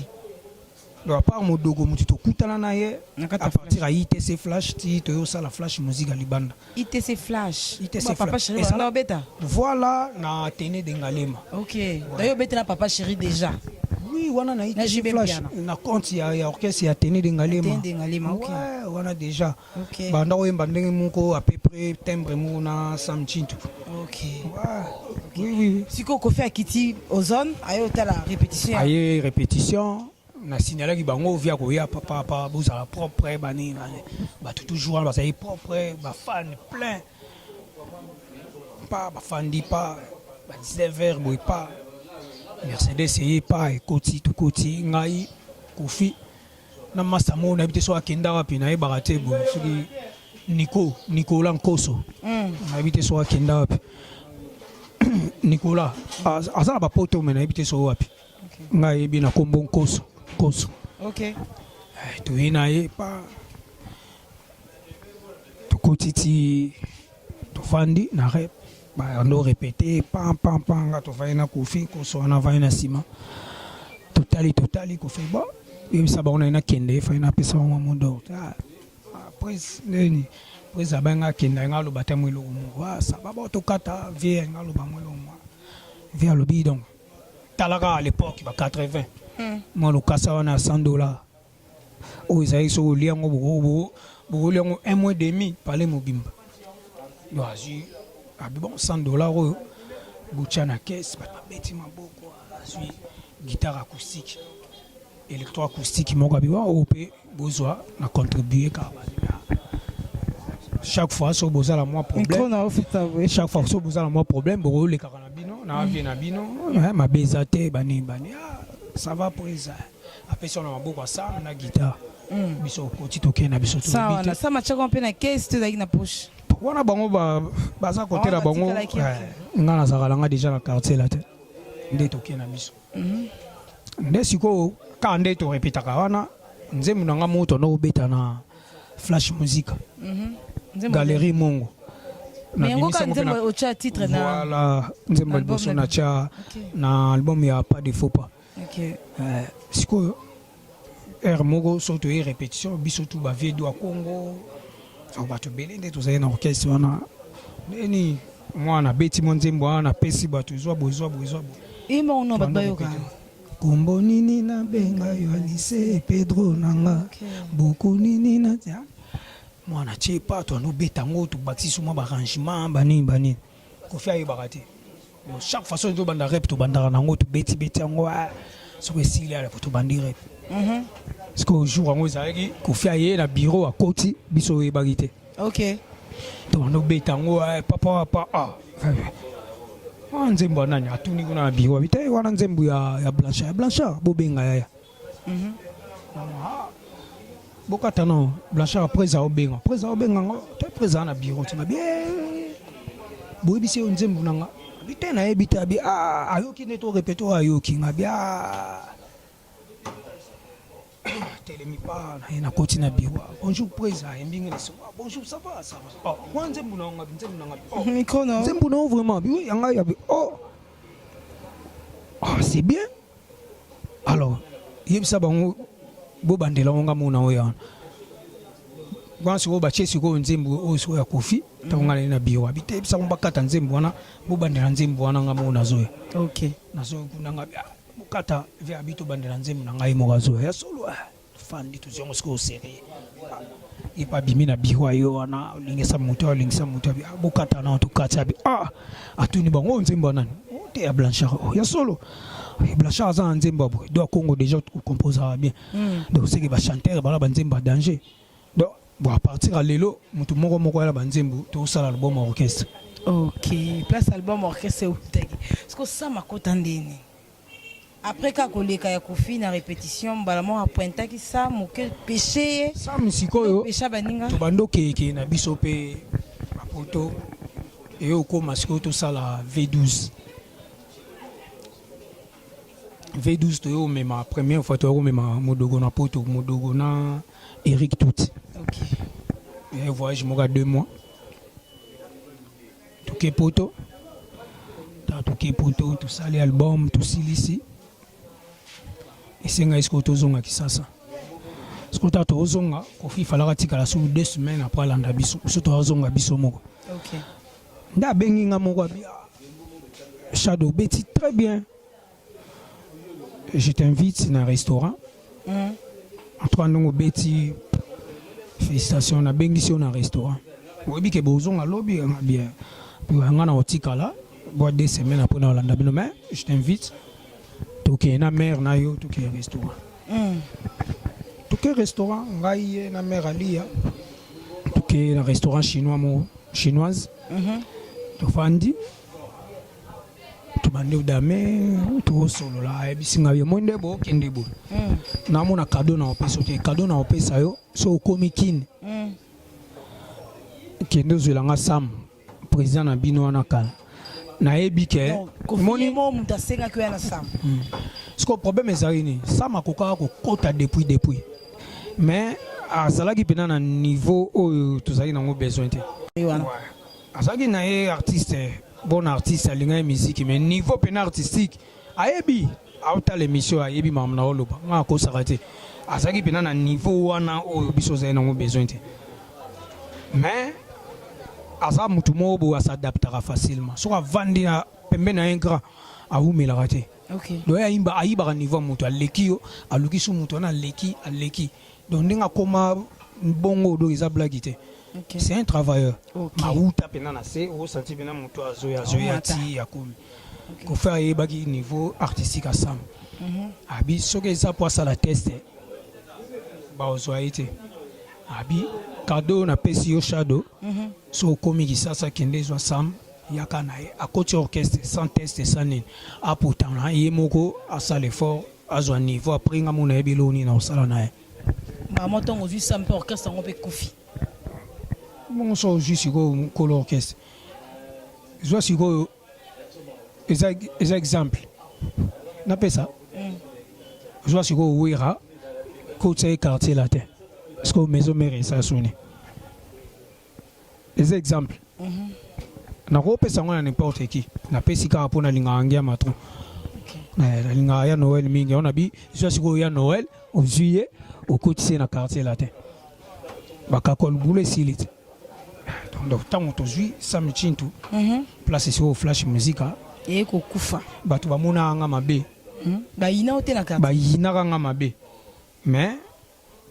à part Modogo moto tokutana na ye Na kati ya à partir ya ITC Flash ti toyosala Flash Musique ya libanda. ITC Flash? ITC Ba Papa Flash. Chéri banda obeta? Voilà, na Athénée de Ngalema. Ok, d'ailleurs obeta na Papa Chéri déjà? Oui, wana na Na ITC JB Flash. Mpiana. Na compte ya orchestre ya Athénée de Ngalema. Athénée de Ngalema, ok. Ouais, wana déjà banda koyemba ndenge moko, à peu près timbre moko na Sam Chintu. Ouais. Oui. Sikoyo Kofi akiti Ozone, aye otala répétition Aye répétition. Na signalaki bango via koya papa papa, bozala propre, banini bani. Bato toujours wana bazali propre, bafan plein pa bafandi pa ba 19 heures boye pa Mercedes eye pa ekoti, tokoti, ngai, Kofi na masta moko, nayebi te soki akenda wapi, nayebaka te boye soki Nico, Nicolas Nkoso. Nayebi te soki akenda wapi. Nicolas aza na bapoto, me nayebi te soki wapi. Ngai ayebi na kombo Nkoso, Nkoso. Toye na ye pa, tokoti ti tofandi na rep, bando répété pam pam pam. Nga tovandi na Kofi, Nkoso wana avandi na nsima. Totali, totali Kofi, bon, yebisa bango naye nakende, fai napesa bango mot d'ordre. Ah, prince nini, prince abenga, akenda, nga aloba te mwa eloko moko. Ah, ça va, bon, tokata vie, nga aloba mwa eloko moko. Vie alobi, donc talaka à l'époque ba 80, mwa lokasa wana ya 100 $, oyo ezalaki soki olia yango, bokolia yango un mois demi pale mobimba. Donc azwi, abi bon, 100 $ oyo botya na caisse. Bato babeti maboko. Azwi guitare acoustique, électroacoustique moko, abi wa oyo mpe bozwa na contribue kaka chaque fois soki bozala mwa problème, chaque fois soki bozala mwa problème, bokolekaka na bino na vie na bino, mabe eza te, banini bani. Ah, ça va po eza apesi wana maboko asala na guitare. Biso okoti, tokende na biso. Sama tiaka mpe na caisse to ezalaki na poche? Wana bango baza kotela bango, nga nazalaka nanga déjà na quartier la te. Nde tokende na biso. Nde sikoyo kaka nde torepetaka wana nzembo na nga moko tondo kobeta na Flash Musique, Galerie Mongo. Voilà, nzembo ya liboso natya na album ya Pas de faux pas. Sikoyo heure moko so toye répétition, biso tu bavie du Congo, bato ebele nde tozali na orchestre wana. Ndeni mwana abeti mwa nzembo wana, napesi bato, ezwa boye, ezwa boye, ezwa boye. Imono bato bayoka. Kombo nini nabenga yo, Anise Pedro nanga buku nini na mwana tie pa to anobeta yango, tobakisi so mwa baarrangement, banini banini. Kofi ayebaka te. Bon, chaque façon tobanda rep, tobandaka nango, tobetibeti yango, soki esili ala po tobandi rep. Parce que jour yango ezalaki Kofi aye na bureau, akoti, biso oyebaki te. Tobanda obeta yango, papa papa, ah, wana nzembo ya nani? Atuni kuna na bureau, abi te, wana nzembo ya Blanchard, ya Blanchard, bobenga yaya. Bokata no Blanchard, après aobenga, après aobenga ngo te, après aza na bureau tina bien, boyebisi yo nzembo na nga? Abi te, nayebi te. Abi ayoki nde to répété oyo, ayoki nga, abi telemi pa na ye, nakoti na bureau: "Bonjour président." Ayembi ngai na songo: "Bonjour, ça va?" "Ça va." "Oh, wana nzembo na nga, nzembo na nga." "Oh, micro na nzembo na vraiment bi yanga ya bi." "Oh, ah, c'est bien. Alors yebisa bango bobandela ngo, nga mona oyo wana." Wana sikoyo batie sikoyo nzembo oyo sikoyo ya Kofi. Ntango ngai nali na bureau, abi te, yebisa bango bakata nzembo wana, bobandela nzembo wana, nga moko nazoya. Nazoya kuna, nga bokata ve, abi tobandela nzembo na ngai moko, azoya ya solo. Fandi, tozwi yango sikoyo sérieux. Ye mpe abimi na bureau, ayo wana olingisa moto, olingisa moto, abi bokata na tokati. Abi atuni bango: "Oyo nzembo ya nani?" "O te, ya Blanchard." "Oh, ya solo, Blanchard aza na nzembo ya boye?" Do Congo déjà okomposaka bien, donc seke bachanteur bala banzembo ya danger. Donc bon, à partir ya lelo, motu moko moko ayala banzembo, tosala album orchestre. Ok, place album orchestre eutaki parce que Sama kota ndeni après kaka koleka ya Kofi na répétition, mbala moko apointaki sa moke péché ye. Sam sikoyo péché baninga. Tobandi okeke na biso mpe bapoto, eye okóma sikoyo tosala V12. V12 toye komema, première fois toye komema Modogo na poto, Modogo na Eric Tuti. Ye voyage moko ya 2 mois, toke poto. Ta toke poto, tosali album, tosilisi, esengai sikoyo tozonga Kisasa. Sikoyo ta tozonga, Kofi falaka tikala soki 2 semaines après alanda biso. Biso tozonga biso moko. Nde abengi nga moko, abi: "Ah, Shadow, obeti très bien, je t'invite na restaurant. En tout cas, ndenge obeti, félicitation, nabengisi yo na restaurant. Oyebi ke bozonga lobi yanga bien, nga na kotikala bwa 2 semaines après na kolanda bino, mais je t'invite, tokende na mare na yo, tokende restaurant." Toke restaurant, ngai, ye na mare Alia, toke na restaurant chinois moko, chinoise. Tofandi, tobandi odame, tosolola. Ayebisi ngai: "Yo moi nde bookende boye, namona cadeau na opesa te. Cadeau na opesa yo so okomi Kini, kende ozwelanga Sam, président na bino wana kala." Nayebi ke moni mo moto asengaki oya na Sam. Siko problème ezali nini? Sam akokaka kokota depuis, mais azalaki mpena na niveau oyo tozalaki nango besoin te. Wana. Azalaki na ye artiste, bon artiste, alingaki musique, mais niveau mpena artistique, ayebi, aotala émission, ayebi makambo na oloba, nga akosaka te. Azalaki mpena na niveau wana oyo biso ozali nango besoin te, mais aza motu moko boye as'adaptaka facilement. Soki avandi na pembeni na ye grand, awumelaka te. Donc ayimba, ayibaka niveau ya moto aleki yo, aluki so moto wana aleki, aleki. Donc ndenge akoma bongo, donc eza blague te. C'est un travailleur. Mauta mpena na se, osanti mpena moto azoya, azoya. Aomata. Ti akomi. Kofi ayebaki niveau artistique asam abi soki eza po asala test, bazwa ye te. Abi: "Cadeau napesi yo, Shadow, so okomi Kisasa, kende ezwa Sam, yaka na ye." Akoti orchestre sans test, sans nini, apotana ye moko, asala effort, azwa niveau. Après, nga mona yebi eloko nini na kosala na ye. Mama, ntongo ozwi Sam mpe, orchestre yango mpe ekufi. Bongo so ozwi sikoyo mokolo orchestre, zwa sikoyo, eza exemple napesa. Zwa sikoyo Wera, kotisa ye Quartier Latin, sikoyo Maison Mère esa soni. Eza exemple nakopesa yango na n'importe qui. Napesi kaka mpo nalingaka ngiama trop. Nalingaka ya Noel mingi. Yango nabi, zwa sikoyo ya Noel, ozwi ye, okotisi ye na Quartier Latin, bakakol bulu esili te. Donc ntango tozwi Sami Chintu, place sikoyo Flash Musica eye kokufa. Bato bamonaka nga mabe. Bayina o te na quartier? Bayinaka nga mabe, mais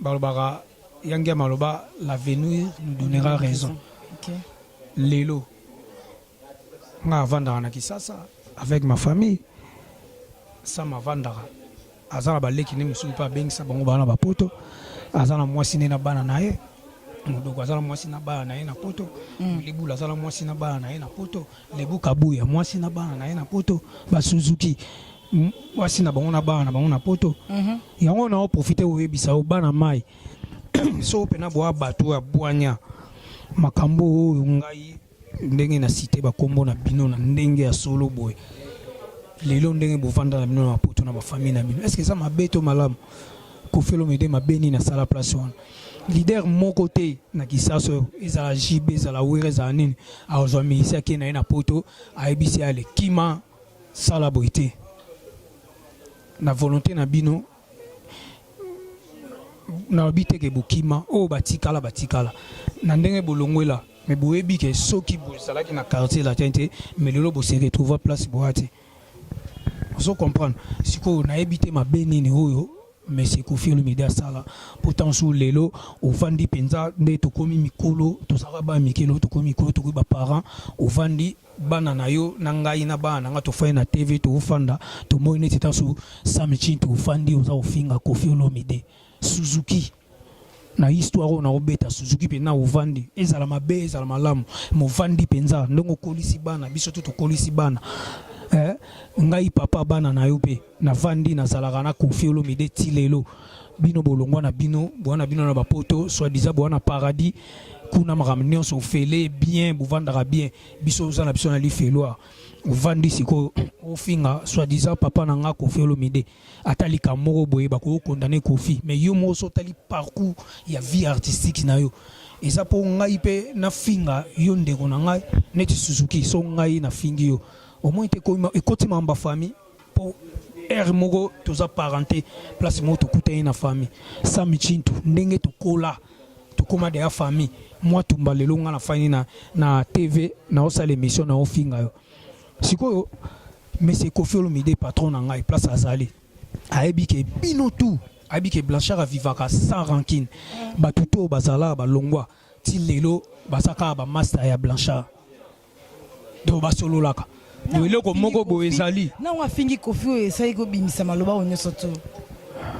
balobaka yangi ya maloba: "L'avenir nous donnera raison." Lelo nga avandaka na Kisasa avec ma famille. Sam avandaka, aza na baleki nde mosusu mpe abengisa bango, baa na bapoto. Aza na mwasi nde na bana na ye. Modoko aza na mwasi na bana na ye na poto. Libula aza na mwasi na bana na ye na poto. Lebu Kabuya, mwasi na bana na ye na poto. Basuzuki, mwasi na bango na bana na bango na poto. Yango na oprofite oyebisa yo, bana mai, so mpena boya bato ya bwanya, makambo oyo ngai ndenge na cité bakombo na bino na ndenge ya solo boye. Lelo ndenge bovanda na bino na mapoto na bafamille na bino, est ce que eza mabe to malamu? Kofi Olomide, mabe nini asala place wana? Leader moko te na Kisasa oyo, ezala JB, ezala Wera, ezala nini, azwa musicien, ake na ye na poto, ayebisi ye: "Ale, kima, sala boye te." Na volonté na bino, nalobi teke bokima oyo batikala, batikala na ndenge bolongwela. Mais boyebi ke soki bozalaki na Quartier Latin te, mais lelo bose retrouva place boya te. Ozo comprendre? Sikoyo nayebi te mabe nini oyo monsieur Kofi Olomide asala. Pourtant su lelo ovandi mpenza nde tokomi mikolo, tozalaka bana mike, lelo tokomi mikolo, tokomi baparent. Ovandi, bana na yo na ngai na bana na nga, tofandi na TV, toofanda, tomoni neti taso Sam Chintu ofandi, oza kofinga Kofi Olomide, Suzuki. Na histoire oyo naobeta, Suzuki mpenza ovandi, ezala mabe, ezala malamu, movandi mpenza ndenge okolisi bana biso to tokolisi bana, eh, ngai papa bana na yo mpe navandi, nazalaka na Kofi Olomide ti lelo. Bino bolongwa na bino, boya na bino na bapoto, soi-disant boya na paradis kuna, makambo nyonso ofele bien, bovandaka bien. Biso oza na biso na lifeloir. Ovandi sikoyo, ofinga soi-disant papa na nga Kofi Olomide. Ata likambo moko boye bakokondane Kofi, mais yo moko so otali parcours ya vie artistique na yo, eza mpo ngai mpe nafinga yo, ndeko na ngai neti Suzuki. So ngai nafingi yo, omoi te ekoti makambo ya famille, mpo aire moko toza parenté, place moko tokutani na famille Sami Chintu, ndenge tokola, tokóma deya famille. Mwa tumba lelo nga nafandi na TV, naosala émission, naofinga yo. Sikoyo monsieur Kofi Olomide, patron na ngai, place azali, ayebi ke bino tout, ayebi ke Blanchard avivaka sans rancune. Bato to oyo bazalaka, balongwa ti lelo, baza kaka bamaster ya Blanchard. Donc basololaka. Donc eloko moko boye ezali. Nango afingi Kofi oyo esali kobimisa maloba oyo nyonso to.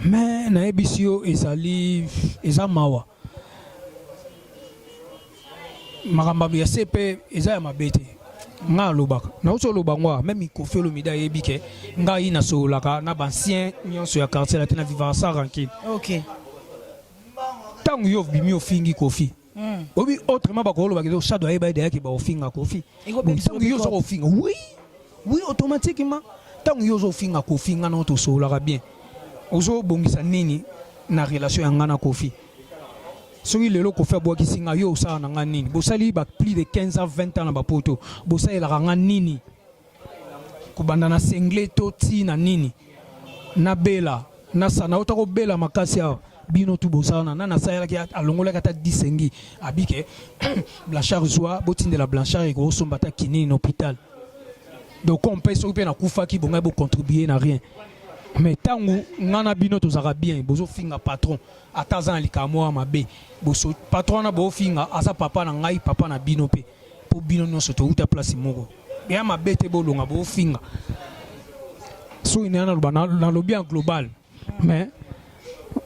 Mais nayebisi yo ezali eza mawa. Makambo ya se mpe eza ya mabe te. Ngai alobaka nauti oloba ngo awa meme Koffi Olomide ayebi ke ngai nasololaka na baancien nyonso ya quartier latin na vivaka sans rancune. Ok. Ntango yo obimi ofingi Koffi, oyebi autrement bakolobaka ezo Shado ayeba ye deyaki baofinga Koffi. Ntango yo oza kofinga, oui oui, automatiquement ntango yo ozofinga Koffi, nga na tosololaka bien, ozobongisa nini na relation ya nga na Koffi? Soki lelo Koffi abwakisi nga, yo osala na nga nini? Bosali ba plus de 15 ans, 20 ans na bapoto, bosalelaka nga nini? Kobanda na sengle to ti na nini, nabela nasa nauta kobela makasi awa, bino tu bosala na nani? Asalelaki, alongolaki ata disengi abike Blanchard zwa, botindela Blanchard ekosomba ata kinini na hôpital. Donc mpe soki mpe nakufaki, bongai bocontribue na rien. Mais ntango nga na bino tozalaka bien, bozofinga patron ata aza na likambo moko ya mabe. Boso patron wana bofinga aza papa na ngai, papa na bino mpe, mpo bino nyonso touta place moko ya mabe te. Bolonga bofinga soki naya naloba, nalobi en global. Mais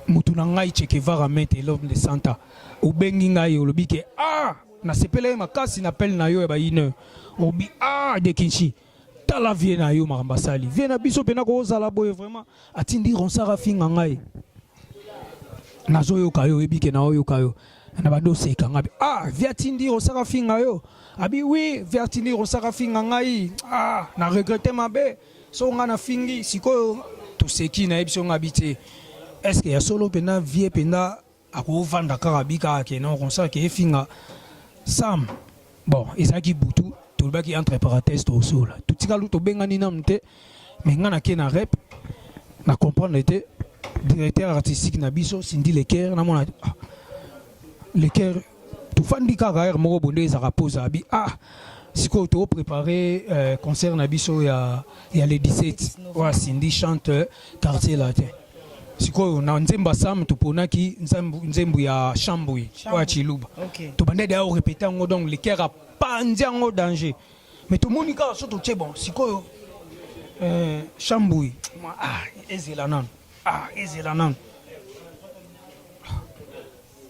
motu na ngai Che Guevara mete l'homme de santa, obengi ngai, olobi ke ah, nasepela ye makasi na appel na yo ya ba une heure. Obi ah, de Kinshi, tala vie na yo, makambo asali vie na biso mpena kozala boye vraiment. Atindi Ronsard afinga ngai, nazoyoka yo, oyebi ke naoyoka yo na bando oseka ngai. Ah, vie atindi Ronsard afinga yo? Abi oui, vie atindi Ronsard afinga ngai. Ah, na regrette mabe so ngai nafingi. Sikoyo toseki, nayebi so ngai abi te, est ce que ya solo mpenza vie mpenza akovanda kaka bi kaka ke non, Ronsard ke efinga Sam? Bon, ezalaki butu, tolobaki entre parenthèse, tosola, totikali tobengani nanu te. Mais ngai nake na rep, na comprendre te. Directeur artistique na biso Cindy Leker, namona ah, Leker, tofandi kaka heure moko bonde ezalaka pose. Abi ah, sikoyo topréparé concert na biso ya le 17 oyo Cindy chante Quartier Latin. Sikoyo na nzembo ya Sam, toponaki nzembo ya Chambui oyo ya Chiluba. Tobandaki deya orépété yango, donc Leker apanzi yango danger. Mais tomoni kaka so totie, bon, sikoyo Chambui, ah, ezela nanu, ah, ezela nanu.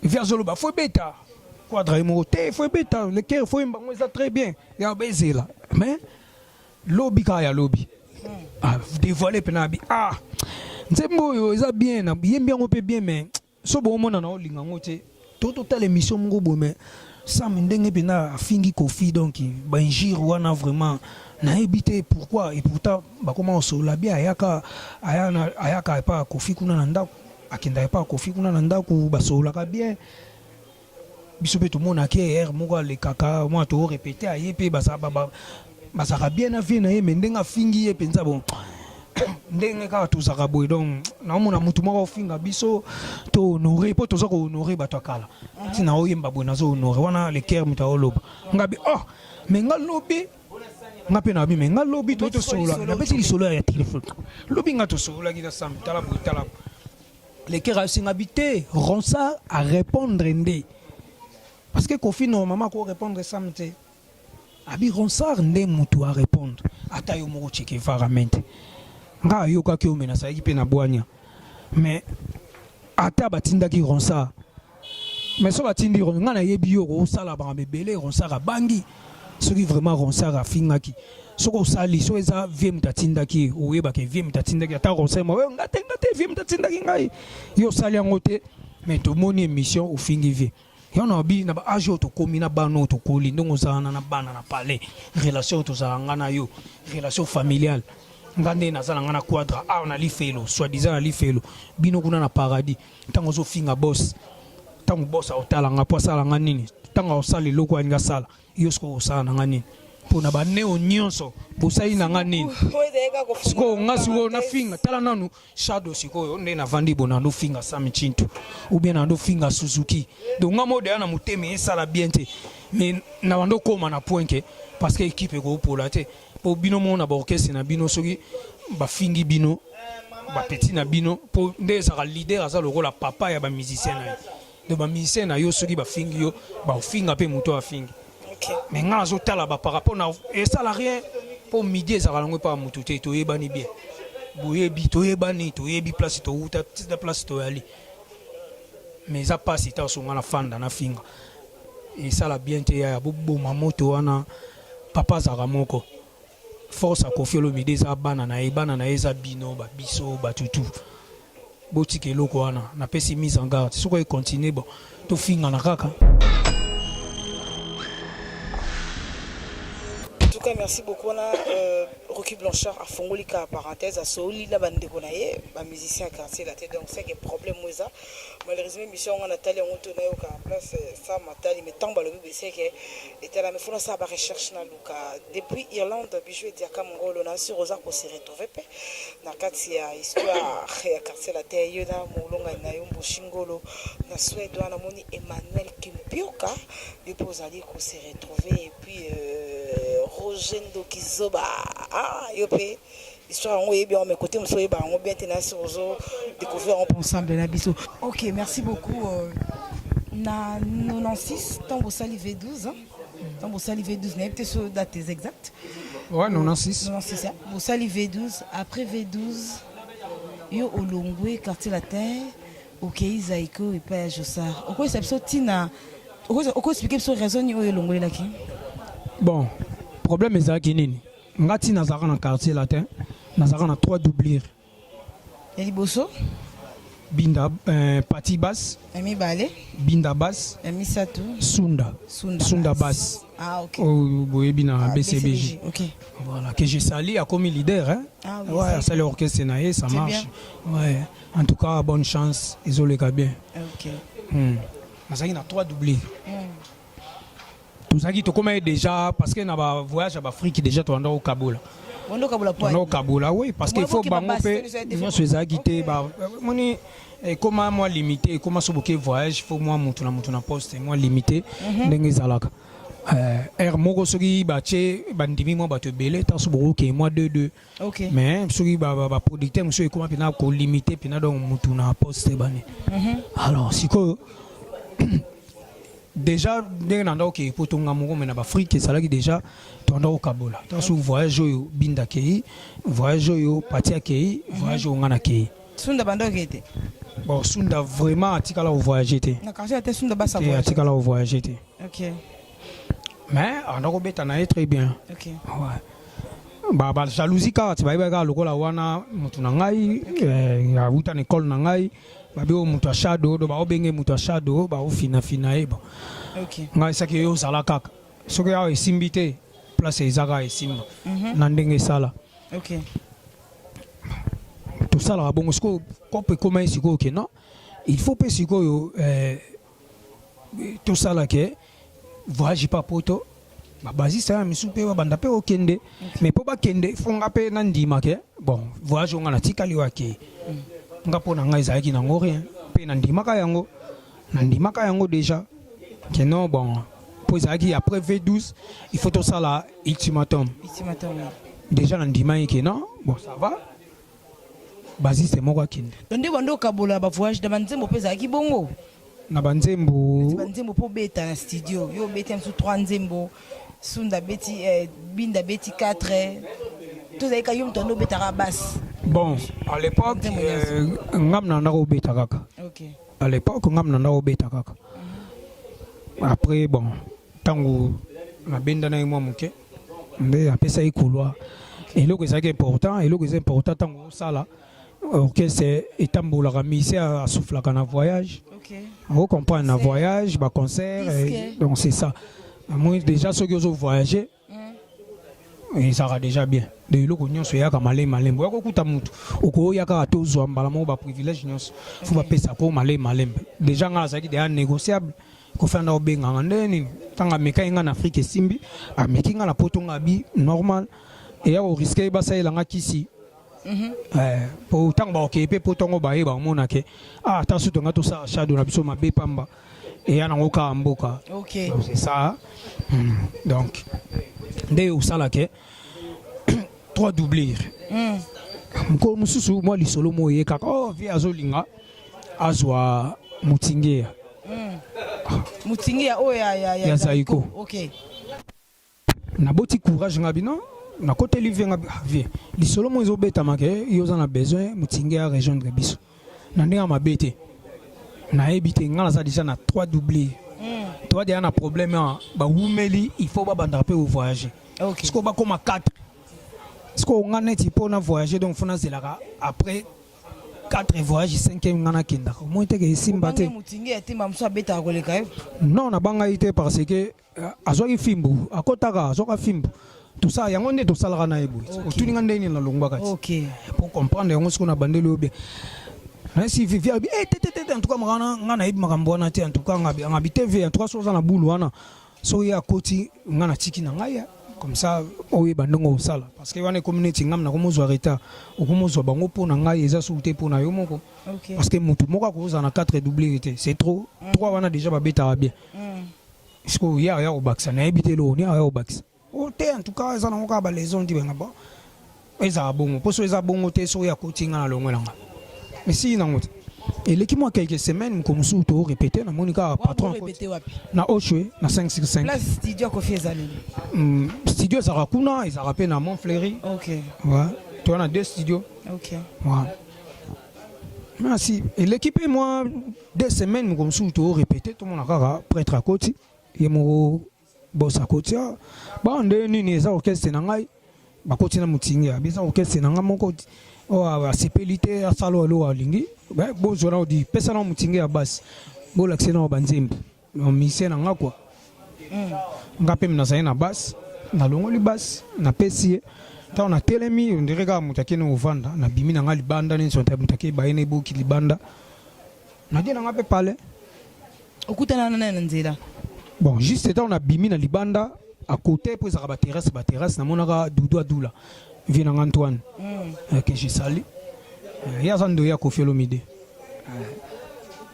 Vi azoloba fo ebeta quadra ye moko te, fo ebeta Leker, fo yemba yango, eza très bien ya bezela. Mais lobi kaka ya lobi, ah, dévoilé mpena abi ah, nzembo oyo eza bien, na yembi yango mpe bien, mais so boomona na olinga yango te. To totala émission moko boye, mais Sam ndenge mpena afingi Koffi, donc bainjure wana vraiment nayebi te pourquoi. Et pourtant bakoma kosolola bien, ayaka ayaka epa ya Koffi kuna na ndako, akendaka epa ya Koffi kuna na ndako, basololaka bien. Biso mpe tomonaki heure moko alekaka mwa torépété, aye mpe bazalaka bien na vie na ye. Mais ndenge afingi ye mpenza, bon, ndenge kaka tozalaka boye, donc naomona motu moko ofinga biso, to honore mpo toza kohonore bato ya kala. Ntina oyemba boye, nazo honore wana Leker moto aoloba nga bi oh, mais nga lobi, nga mpe nabi, mais nga lobi to tosolola, nabeti lisolo ya telefone lobi, nga tosololaki na Sam, tala boye, tala Leker ayosinga bi te, Ronsard a répondre nde, parce que Koffi normalement ako répondre Sam te. Abi Ronsard nde mutu a répondre. Ata yo moko Che Guevara mente, nga ayokaki yo, me nazalaki mpe na bwanya. Mais ata batindaki Ronsard, mais so batindi nga, nayebi yo kosala makambo ebele. Ronsard abangi soki vraiment Ronsard afingaki, soki osali, soki eza vie moto atindaki ye, oyebaka vie moto atindaki. Ata Ronsard mo nga te, nga te, vie moto atindaki ngai, yo osali yango te. Mais tomoni émission ofingi vie yo na bi na baage oyo tokómi na bana oyo tokoli, ndenge ozala na bana na palais, relation oyo tozala nga na yo, relation familiale, nga nde naza na nga na quadra awa na lifelo, soi-disant na lifelo, bino kuna na paradis. Ntango ozofinga boss, ntango boss aotala nga mpo asala nga nini? Ntango aosala eloko alingi asala, yo sikoyo osala na nga nini? Mpo na baneo nyonso bosali na nga nini? Sikoyo nga sikoyo nafinga, tala nanu Shadow, sikoyo nde navandi bo nando finga Sami Chintu ou bien nando finga Suzuki, donc nga mo deya na motema esala bien te. Mais na bando koma na point ke parce que équipe ekopola te, mpo bino moko na baorchestre na bino, soki bafingi bino bapeti na bino, mpo nde ezalaka leader aza lokola papa ya bamusicien na ye. Donc bamusicien na yo soki bafingi yo, baofinga mpe moto afingi. Mais nga nazotala ba par rapport na esala rien, mpo midi ezalaka nango epa motu te, toyebani bien. Boyebi, toyebani, toyebi place towuta, tina place toyali. Mais eza pasi ta songa na fanda na finga. Esala bien te yaya, boboma moto wana. Papa azalaka moko. Force ya Koffi Olomide eza bana na ye, bana na ye eza bino, ba biso, batu tout. Botika eloko wana, napesi mise en garde. Soki e continuer bon, tofingana kaka. En tout cas, merci beaucoup. On a euh, Rocky Blanchard afongoli ka parenthèse asoli na bandeko na ye ba musicien ya quartier latin donc c'est que problème eza malheureusement émission yango natali yango to nayoka place sa matali mais ntango balobi boye c'est que etalami fo nasala ba recherche naluka depuis Irlande bijou ediaka mongolo na sur oza ko se retrouver mpe na kati ya histoire ya quartier latin yo na molongani na yo Mbushi Ngolo na Suède wana namoni Emmanuel Kimpioka yo mpe ozali ko se retrouver et puis euh, Roger Ndoki Zoba ah yo mpe histoire yango oyebi yango mais côté mosusu oyeba yango bien te na sur ozo découvrir yango ensemble na biso. Ok, merci beaucoup. Euh, na 96 ntango bosali V12 hein? Ntango bosali V12 nayebi te so date exacte. Ouais, 96. 96 hein? Bosali V12 après V12 yo olongwe quartier latin okei Zaiko epai ya Josar okoyesa biso ntina okoexplike biso raison nini oyo elongolelaki. Bon, problème ezalaki nini? Nga ntina nazalaka na quartier latin, nazalaka na 3 doublure. Ya liboso Binda Pati Bass, ya mibale Binda Bass, ya misato Sunda Sunda, Sunda Bass. Ah, ok. Oyo boyebi na Ah, BCBG. Ok. Voilà, que je salue akomi leader hein. Ah oui, ouais, c'est asali orchestre na ye, ça C'est marche. Ouais. En tout cas, bonne chance, ezoleka bien. Ok. Nazalaki na 3 doublés. Tozalaki tokomaki déjà parce que na ba voyage ya baafrike déjà tobanda kokabola. Bondo kabola po. Tobanda kokabola oui parce que il faut bango mpe nyonso ezalaki te ba moni ekoma mwa limité, ekoma so boke voyage faut mwa mutu na mutu na poste mwa limité ndenge ezalaka. Heure moko soki batie bandimi mwa bato ebele ntango so bokokee mwa 2 2 Ok. mais soki baproducteur mosusu ekoma mpena kolimite mpena donc mutu na poste bani. Alors sikoyo déjà ndenge na ndako okeye po tonga moko me na baafrike ezalaki déjà tobanda kokabola ntango soki voyage oyo Binda akei, voyage oyo Pati akei, voyage oyo nga nakei. Sunda banda okei te. Bon, Sunda vraiment atikala kovoyage te. Na quartier te Sunda basa te voyage. Atikala kovoyage te. Ok. Mais anda kobeta na ye très bien. Ok. Ouais. Ba ba jalousie kaka ti bayebaki kaka lokola wana motu na ngai awuta na ekole na ngai babi oyo moto ya shado do baobenge moto ya shado baofinafina ye bon. Ok. Ngai saki yo ozala kaka soki awa esimbi te place eza kaka esimba na ndenge esala. Ok. Tosalaka bongo sikoyo kope ekoma ye sikoyo ke non il faut mpe sikoyo tosala ke voyage pa poto babasiste ya misu mpe babanda mpe okende mais mpo bakende fo nga mpe nandima ke bon voyage oyo nga natikali oyo akei nga mpo na ngai ezalaki nango rien mpe nandimaka yango nandimaka yango déjà ke non bon mpo ezalaki après V12 il faut tosala ultimatum. Ultimatum. Déjà nandima ye ke non bon ça va basiste moko akende. Donc nde bando okabola ba voyage na banzembo mpe ezalaki bongo. Na banzembo banzembo mpo obeta na studio yo obeti mosusu 3 nzembo Sunda beti Binda beti 4 tozalaki ka yo moto ando obetaka basse. Bon à l'époque ngam na ndako obeta kaka. Ok. À l'époque ngam na ndako obeta kaka. Après bon ntango nabendana ye mwa moke nde apesaki couloir eloko ezalaki important eloko eza important ntango osala orchestre etambolaka musicien asoufflaka na voyage. Ok. Ocomprendre na voyage baconcert Disque. donc c'est ça moi déjà soki ozo voyager ezalaka déjà bien de eloko nyonso eyaka malembe malembe oya kokuta mutu okoya kaka tozwa mbala moko baprivilège nyonso fo bapesa ko malembe malembe déjà nga azalaki déjà négociable kofanda obenganga nde nini ntango amekaki nga na afrike esimbi ameki nga na poto nga abi normal eya koriske basalelanga kisi po ntango bakokeye mpe poto yango baye bakomona ke ah ata so tonga tosala shado na biso mabe pamba eya nango kaka mboka. Ok. Donc, c'est ça. Donc nde osalake 3 doublure mokolo mosusu mwa lisolo moko eye kaka oh vie azolinga azwa motingeya. Mutingi ya oyo ya Ya Zaiko. Ok. Naboti courage nga bino. Nakoteli vieux nga ah, vieux lisolo moko ezobetama ke yo oza na besoin motinge ya rejoindre biso na ndenge ya mabe te. Nayebi te, nga naza déjà na 3 doublé toa deja na problème awa, bawumeli, il faut babandaka mpe kovoyage. Sikoyo bakóma 4. Sikoyo nga neti mpo na voyage, donc faut nazelaka après 4 voyage, 5e nga nakendaka. Omoi teke esimba te. Obangi motinge ya temba mosusu abetaka koleka ye? Non, nabangai te, parce que azwaki fimbu, akotaka, azwaka fimbu, tosala yango nde tosalaka na ye boye. Otuni nga ndenge nini nalongwaka ti. Pour comprendre yango sikoyo na bandeli oyo bien, nayesi vivi abi eh, te te te te, en tout cas makambo wana nga nayebi makambo wana te. En tout cas ngabi te vieux, en tout cas soki oza na bulu wana, soki ye akoti, nga natiki na ngai comme ça oyeba ndenge osala, parce que wana ekomi neti ngam nakomozwa retard, okomozwa bango mpo na ngai eza suku te mpo na yo moko. Parce que motu moko akozala na 4 doublure te, c'est trop. 3 wana déjà babetaka bien. Sikoyo ye aya kobakisa, nayebi te eloko nini aya kobakisa o te. En tout cas eza nango kaka balaison ndi benga. Bon, ezala bongo mpo so eza bongo te, soki akoti, nga na longwe na nga, esili nango te. Eleki mwa quelques semaines, moko mosusu torépété, namoni kaka patron akoti. Répété wapi? Na Oshwe, na 565. Place studio ya Kofi ezali? Studio ezalaka kuna, ezalaka mpe na Montfleury. Ouais. Toza na deux studio. Ouais. Merci. Eleki mpe mwa 2 semaines, moko mosusu torépété, tomona kaka prêtre akoti, ye moko boss akoti. Ah, ba nde nini, eza orchestre na ngai. Bakoti na motingi, abi eza orchestre na ngai moko oyo asepeli te, asala oyo eloko alingi. Bozwa na odi, pesa na motingi ya basi, bolakise na banzembo musicien na nga kua. Nga mpe nazali na basi, nalongoli basi, napesi ye. Ntango natelemi, on dirait kaka moto akende kovanda, nabimi na nga libanda neti moto ake baye na eboki libanda, nadie na nga mpe palais. Okutana na naye na nzela? Bon, juste ntango nabimi na libanda à côté, mpo ezalaka baterrasse baterrasse, namonaka Dudu Adula, vieux na nga Antoine, que je sali. Ye aza ndoyi ya Kofi Olomide.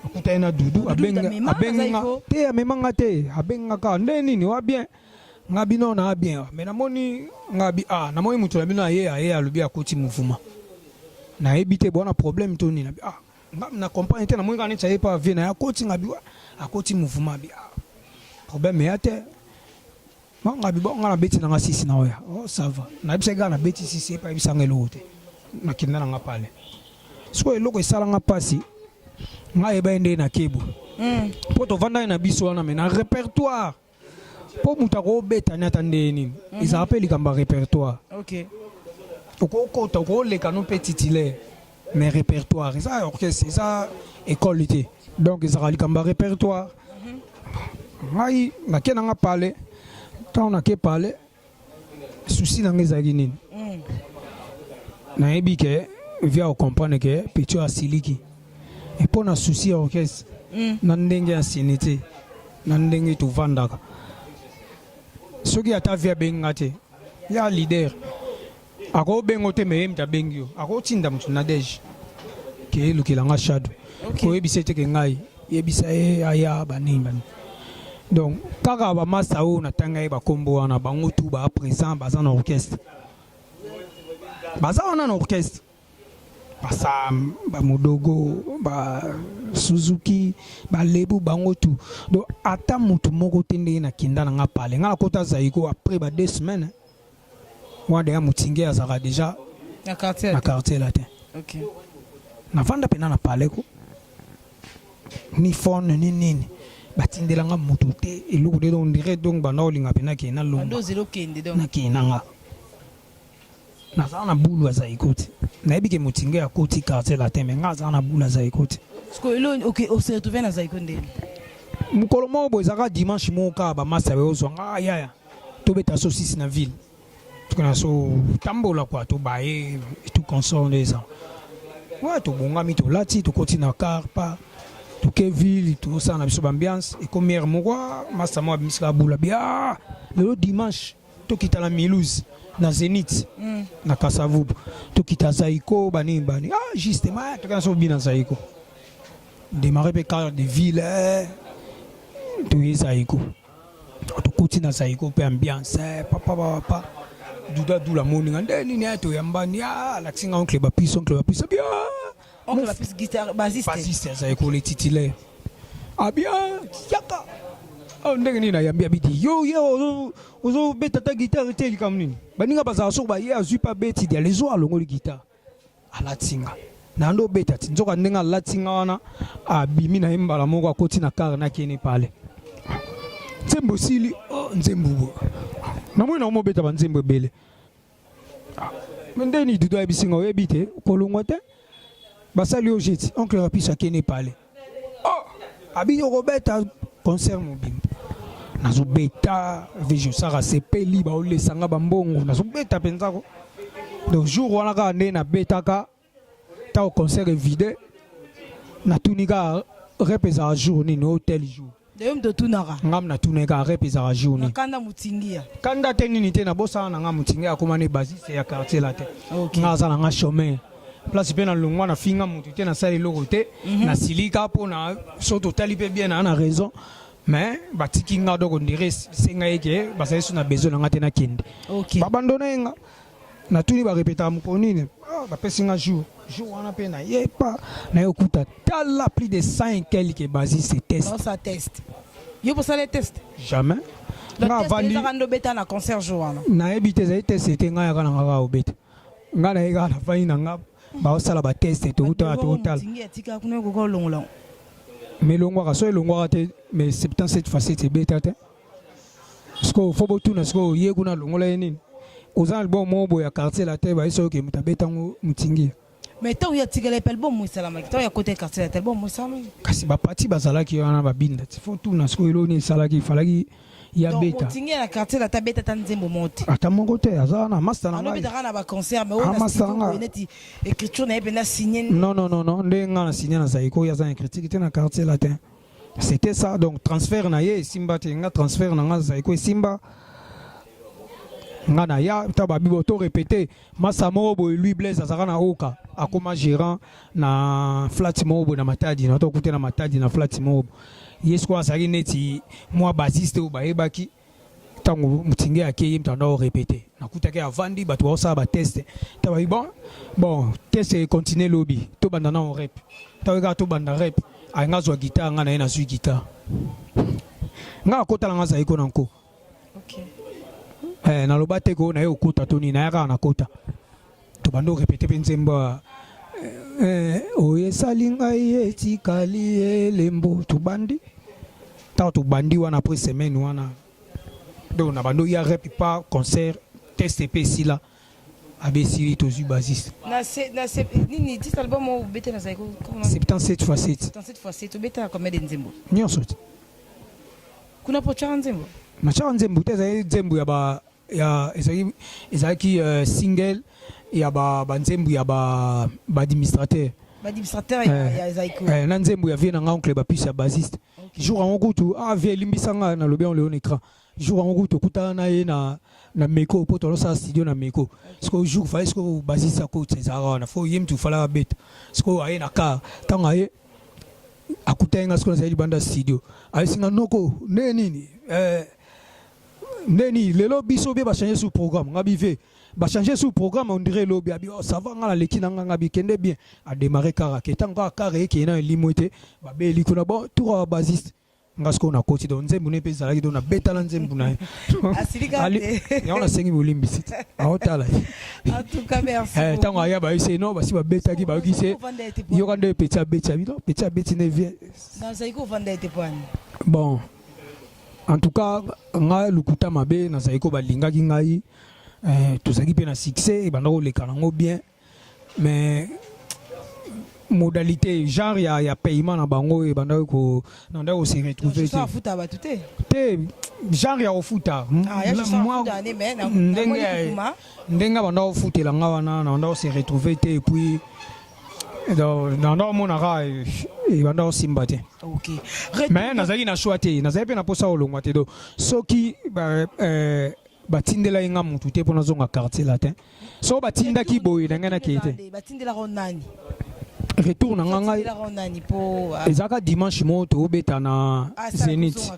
Akutani na Dudu, abenga te, amemanga te, abenga kaka nde nini wa bien nga bino na bien. Mais namoni nga bi ah, namoni moto na bino aye aye, alobi akoti mouvement, nayebi te bwana problème to nini. Ah, nga na comprendre te, namoni kaka neti aye pa vieux na ye, akoti. Nga bi akoti mouvement bi, ah, problème eya te. Nga bi bon, nga nabeti nanga sisi na oya. Oh, ça va, nayebisaki kaka nabeti sisi, epa yebisanga eloko te. Nakenda nanga pale. Sikoyo eloko esalanga mpasi, ngai ayeba ye nde nakebu mpo tovandaki na biso wana, mais na répertoire, mpo moto akobeta ni ata ndenge nini, ezalaka mpe likambo ya répertoire. Okokota, okoleka no mpe titulaire, mais répertoire eza orchestre, eza école te, donc ezalaka likambo ya répertoire. Ngai nake nanga pale. Ntango nake pale, souci nanga ezalaki nini? Nayebi ke vieux ocomprendre ke petit oyo asiliki mpo na souci ya orchestre, na ndenge ya sini te, na ndenge tovandaka. Soki ata vieux abengi nga te, ya leader akobenga te, mais ye moto abengi yo, akotinda moto na dege ke elukela nga Shadow, koyebisa ete ke ngai yebisa ye aya banini banini. Donc kaka bamasa oyo natanga ye bakombo wana, bango tu baa présent, baza na orchestre, baza wana na orchestre, basam, bamodogo, basuzuki, balebu, bango tu. Donc ata motu moko te. Ndenge nakenda na nga pale, nga nakota Zaiko après ba 2 semaines wana, deya motinge azalaka déjà na quartier. Na Quartier Latin. Navanda mpena na palais ko, ni phone ni nini, batindelanga moto te, eloko te. Donc on dirait donc banda olinga mpena ke nalongwa. Bando ozela okende donc. Nakende na nga, nazala na bulu aza ekoti, nayebi ke motinge akoti Quartier Latin, mais nga azala na bulu aza ekoti. Sikoyo elo ose retrouve na Zaiko ndeni? Mokolo moko boye, ezalaka dimanche moko kaka, bamasa bayozwa nga: "Ah, yaya, tobeta so sisi na ville, tokona so tambola kua, tobaye et tout consort." Nde eza ouais, tobongami, tolati, tokoti na car pa, toke ville, tosala na biso baambiance. Ekomi heure moko, ah, masa moko abimisaka bula bi: "Ah, lelo dimanche tokita na Milouse, na Zénith, na Kasavubu, tokita Zaiko banini bani." Ah, justement, tokena so bina Zaiko, démarrer mpe car de ville, eh, toye Zaiko, tokoti na Zaiko mpe ambiance, eh, papa papa Duda Dula moninga nde nini, eh, toyambani. Ah, alakisi nga oncle Bapis, oncle Bapis abi ah, Oncle Bapis, guitare, bassiste. Bassiste ya Zaiko, le titulaire. Ah bien, yaka. Oh, ndenge nini nayambi abiti yo ye ozobeta ata guitare te, likambo nini? Baninga bazala soko baye, azwi mpe abeti dia lezo, alongoli guitare, alati nga na ndo obeta ti nzoka. Ndenge alati nga wana, abimi na ye mbala moko, akoti na car, nakende pale. Nzembo esili, oh, nzembo bo namoni nango mobeta banzembo ebele. Ah, mais ndeni Dudu ayebisi nga: oyebi te, kolongwa te, basali yo jeti. Oncle Rapis akende pale, oh, abini okobeta concert mobimba. Nazobeta, vision sara sepeli, baolesanga bambongo, nazobeta mpenza ko. Donc jour wana kaka nde nabetaka, ntango concert evide, natuni kaka: rep ezalaka jour nini? O tel jour. Yo moto otunaka? Ngam natuni kaka: rep ezalaka jour nini? Kanda motingia. Kanda te, nini te, nabosana na nga. Motingi akóma ne basiste ya Quartier Latin. Nga aza na nga chômeur, place mpe nalongwa, nafinga motu te, nasala eloko te. Nasilika mpo na so totali mpe bien naa na raison, mais batiki nga. Donc on dirait senga ye ke bazali so na besoin na nga te, nakende. Babandona ye nga, natuni: barepetaka mokolo nini? Ah, bapesi nga jour. Jour wana mpe nayepa, naye okuta, tala, plus de 100 et quelques basiste, test. Osa test, yo posala test? Jamais. Nga avandi ezaka nde obeta na concert jour wana? Nayebi te, ezali test te. Ngai yaka na nga kaka obeta, ngai naye kaka, nafandi na nga, baosala batest, toutala toutala. Motingi atika kuna, ekoka olongola. Mais elongwaka so, elongwaka te. Mais 77 fois 7 ebeta te. Sikoyo fo botuna sikoyo ye kuna alongola ye nini. Oza na album moko boye ya Quartier Latin, baye soki moto abetango, motingi. Mais ntango ya tikala epe, album mo esalamaki ntango ya kota Quartier Latin, album mo esalamaki. Kasi bapati bazalaki wana, babinda ti. Fo tuna sikoyo eloni esalaki, ifalaki ya beta. Motingi na Quartier Latin abeta ata nzembo moko te? Ata moko te. Aza wana master na ngai. Alobetaka na baconcert, mais oyo na studio neti écriture na ye mpenza signe? Non, non, non, non, nde nga na signe na Zaiko, oyo aza na critique te na Quartier Latin. C'était ça. Donc transfert na ye esimba te. Nga transfert na nga Zaiko esimba. Nga na ya ta babi bo to répété masa moko boye, lui Blaise, azalaka na oka, akoma gérant na flat moko boye na Matadi, na to kute na Matadi na flat moko boye. Ye sikoyo azalaki neti mwa basiste oyo bayebaki. Ntango motinge akei, ye moto anda orépété, nakutaki avandi, bato baosala batest. Ta babi: bon, test econtinue lobi, tobanda na rep. Ntango kaka tobanda rep, ayenga azwa guitare, nga na ye nazwi guitare, nga akotala nga azali ko na nko. Naloba te ko naye okota to nini, naya kaka nakota, tobanda orépété mpe nzembo oyo esali ngai etikali elembo. Tobandi, ntango tobandi wana, après semaine wana, donc na bando ya rep pa concert, test mpe esila, abe esili, tozwi basiste. Na se na se nini titre album oyo obete na Zaiko? 77 fois 7. 77 fois 7. Obetaka combien de nzembo? Nyonso te. Kuna mpo otyaka nzembo? Natiaka nzembo te, ezali nzembo ya ba ya ezalaki single ya ba banzembo ya ba baadministrateur. Baadministrateur ya Zaiko. Na nzembo ya vie na nga, oncle Bapisi, ya basiste. Jour yango kutu, ah, vie elimbisa nga, nalobi yango lelo na écran, jour yango kutu tokutana na ye na meko mpo tolosala studio na meko. Sikoyo jour fallait sikoyo basiste akota, ezalaka wana, fo ye mutu falaka abeta. Sikoyo aye na car, ntango aye akutaki nga, sikoyo nazali libanda studio, ayesi nga: noko, nde nini, nde nini lelo biso bie bachange sur programme? Nga bi: ve bachange sur programme, on dirait lobi. Abi: oh, ça va, nga naleki na nga. Nga bi: kende bien. Adémarré kaka ke ntango kaka car ekeye na elimo ete babeli kuna, bon, tour ya basiste, nga sikoyo nakoti. Donc nzembo ne mpe ezalaki, donc nabetala nzembo na ye. Yango nasengi bolimbisi te, aotala. En tout cas, merci. Ntango aya, bayesi no basi babetaki, bayoki se yoka nde petit abeti, abi non, petit abeti nde vie. Nazali kovanda ete pwani. Bon, en tout cas nga lukuta mabe, nazali ko balingaki ngai, tozalaki mpe na succès, ebanda koleka nango bien, mais modalité genre ya paiement na bango ebandaki ko nandaki kose retrouver te. Afuta bato te? Te, genre ya kofuta ndenge banda kofutela nga wana, nanda kose retrouver te. Et puis nanda komonaka ebanda kosimba te. Mais nazalaki na choix te, nazalaki mpe na mposa kolongwa te. Donc soki batindelaki nga mutu te mpo nazonga Quartier Latin, so batindaki boye na ngai nakei te. Batindelaka nani? Retour na nga ngai ezalaka dimanche moko, toobeta na Zénith,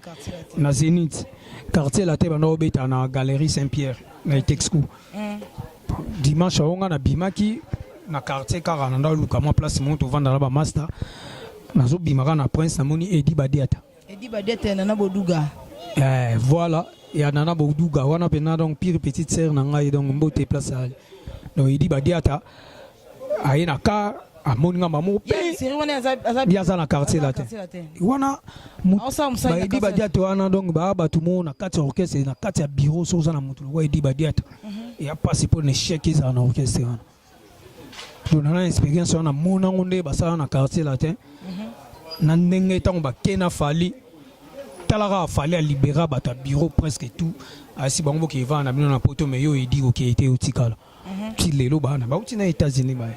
na Zénith. Quartier Latin banda obeta na Galerie Saint Pierre na Etexco. Dimanche yango nga nabimaki na quartier kaka, na nda oluka mwa place moko tovanda na bamaster. Nazobima kaka na Prince, namoni Edi Badiata. Edi Badiata na Boduga. Eh, voilà ya Nana Boduga wana pena donc pire petite sœur na ngai donc mbote place ali. Donc Edi Badiata aye na car amoni nga mamo pe ye aza na quartier latin wana ba Edi Badiata wana donc ba bato moko na kati ya orchestre na kati ya bureau soki oza na moto lokola Edi Badiata eya mpasi mpo na échec ezala na orchestre wana. Donc na experience wana mona ngo nde basala na quartier latin na ndenge ntango bake na Fally tala kaka Fally alibera bato ya bureau presque tout asi bango boke evanda na bino na poto mais yo Edi okeye te otikala ti lelo bana bauti na États-Unis baye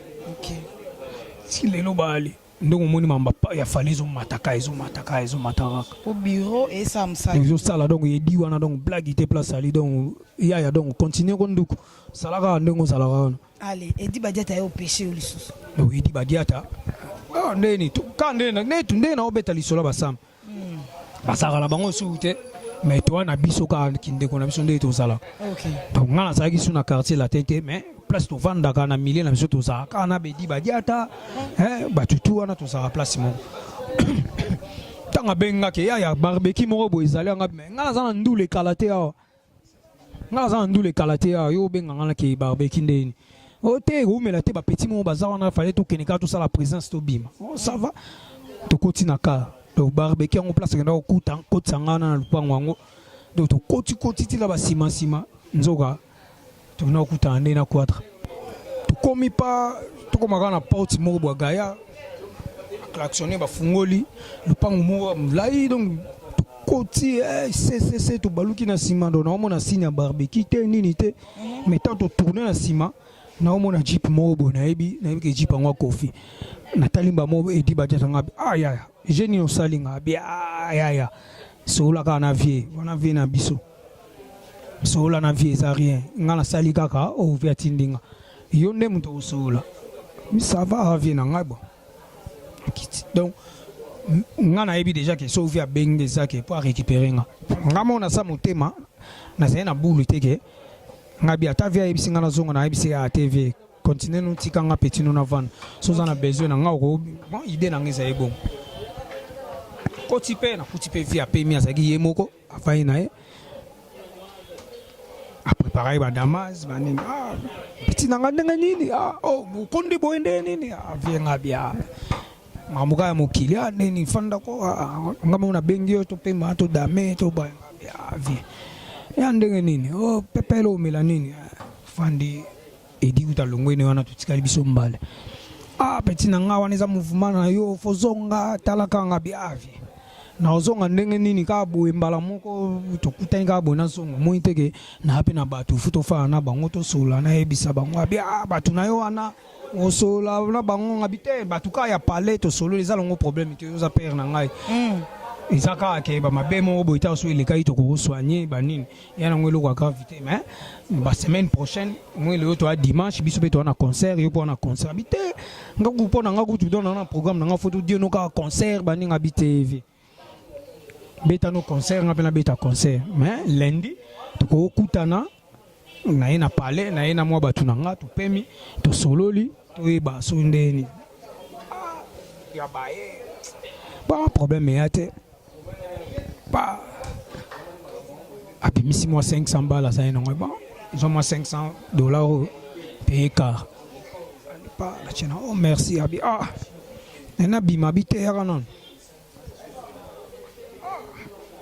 ti lelo baali ndenge omoni mamba ya Fally ezomataka ezomataka ezomataka kaka po bureau esala mosala ezosala donc Edi wana donc blague te place ali donc yaya donc continue ko nduku sala kaka ndenge ozalaka wana. Allez, Edi Badiata yo péché yo lisusu. Donc Edi Badiata ah ndeni to ka ndeni nde nde na obeta lisolo basam. Basaka na bango suku te mais toi na biso ka kindeko na biso nde tozala. OK. Donc nga nazalaki su na quartier latin te mais place tovandaka na milieu na biso tozalaka kaka na Edi Badiata eh batutu wana tozalaka place moko. Ntango abengaki ya barbecue moko boye ezali yanga mais nga naza na ndule ekala te awa. Nga naza na ndule ekala te awa yo obenga nga na ke barbecue ndeni. O te ekoumela te bapeti moko baza wana fallait tokende kaka tosala présence tobima. Oh ça va. Tokoti na car. Donc barbecue yango place kenda kokuta kotisa nga wana na lupango yango. Donc tokoti koti tila ba nsima nsima nzoka tokenda kokutana nde na quadra. Tokomi pa tokoma kaka na porte moko bwa gaya klaxonne bafungoli lupango moko molai donc tokoti eh, ccc tobaluki na nsima donc naomona signe ya barbecue te nini te mais tant totourne na nsima naomona jeep moko boye nayebi nayebi ke jeep yango akofi natali mba moko Edi Badiata nga ah yaya je nini osali nga abi ah yaya solola kaka na vie wana vie na biso solola na vie eza rien nga nasali kaka oyo vie atindi nga yo nde moto okosolola ça va vie na ngai bon akiti donc nga nayebi déjà ke soki vie abengi eza ke po arécupérer nga nga moko nasa motema nazali na bulu te ke nga bi ata vie ayebisi nga nazonga nayebisi ye ate vie continue no tika nga petit no navanda so oza na besoin na nga oko bon idée na nga ezali bongo koti mpe nakuti mpe vie apemi azalaki ye moko afai na ye aprépare badamas banini ah, petit na nga ndenge nini ah, oh, okondi boye ndenge nini ah, vie nga bia makambo kaka ya mokili ah, nini fanda ko ah, nga moko nabengi yo topema todame tobaya ah, vie ya ndenge nini oh, pepele omela nini ah, fandi Edi kuta longweni wana totikali biso mbale ah petit na nga wana eza mouvement na yo fozonga talaka nga bi ah vie naozonga ndenge nini kaka boye mbala moko tokutani kaka boye nazonga omoni te ke naa mpe na bato fu tofala na bango tosolola nayebisa bango abi ah bato na yo wana osolola na bango ngabi te bato kaka ya palais tosolola eza longo problème te oza père na ngai eza kaka ke bamabe moko boye ta so elekaki tokokosoigne banini ya nango eloko ya grave te mais ba semaine prochaine moi lelo toya dimanche biso mpe toya na concert yo mpo wana concert abi te nga kutu mpo na nga kutu don na programme na nga fo todie no kaka concert baninga abi te vie beta no concert nga mpe nabeta concert mais lundi tokokutana na ye na palais na ye na mwa bato na nga topemi tosololi toyeba soki ndeni ya baye ba problème eya te pa abimisi mwa 500 bala azali nango bon ezwa mwa 500 dollar oyo paye car pa natie na oh merci abi ah nabima abi te yaka nano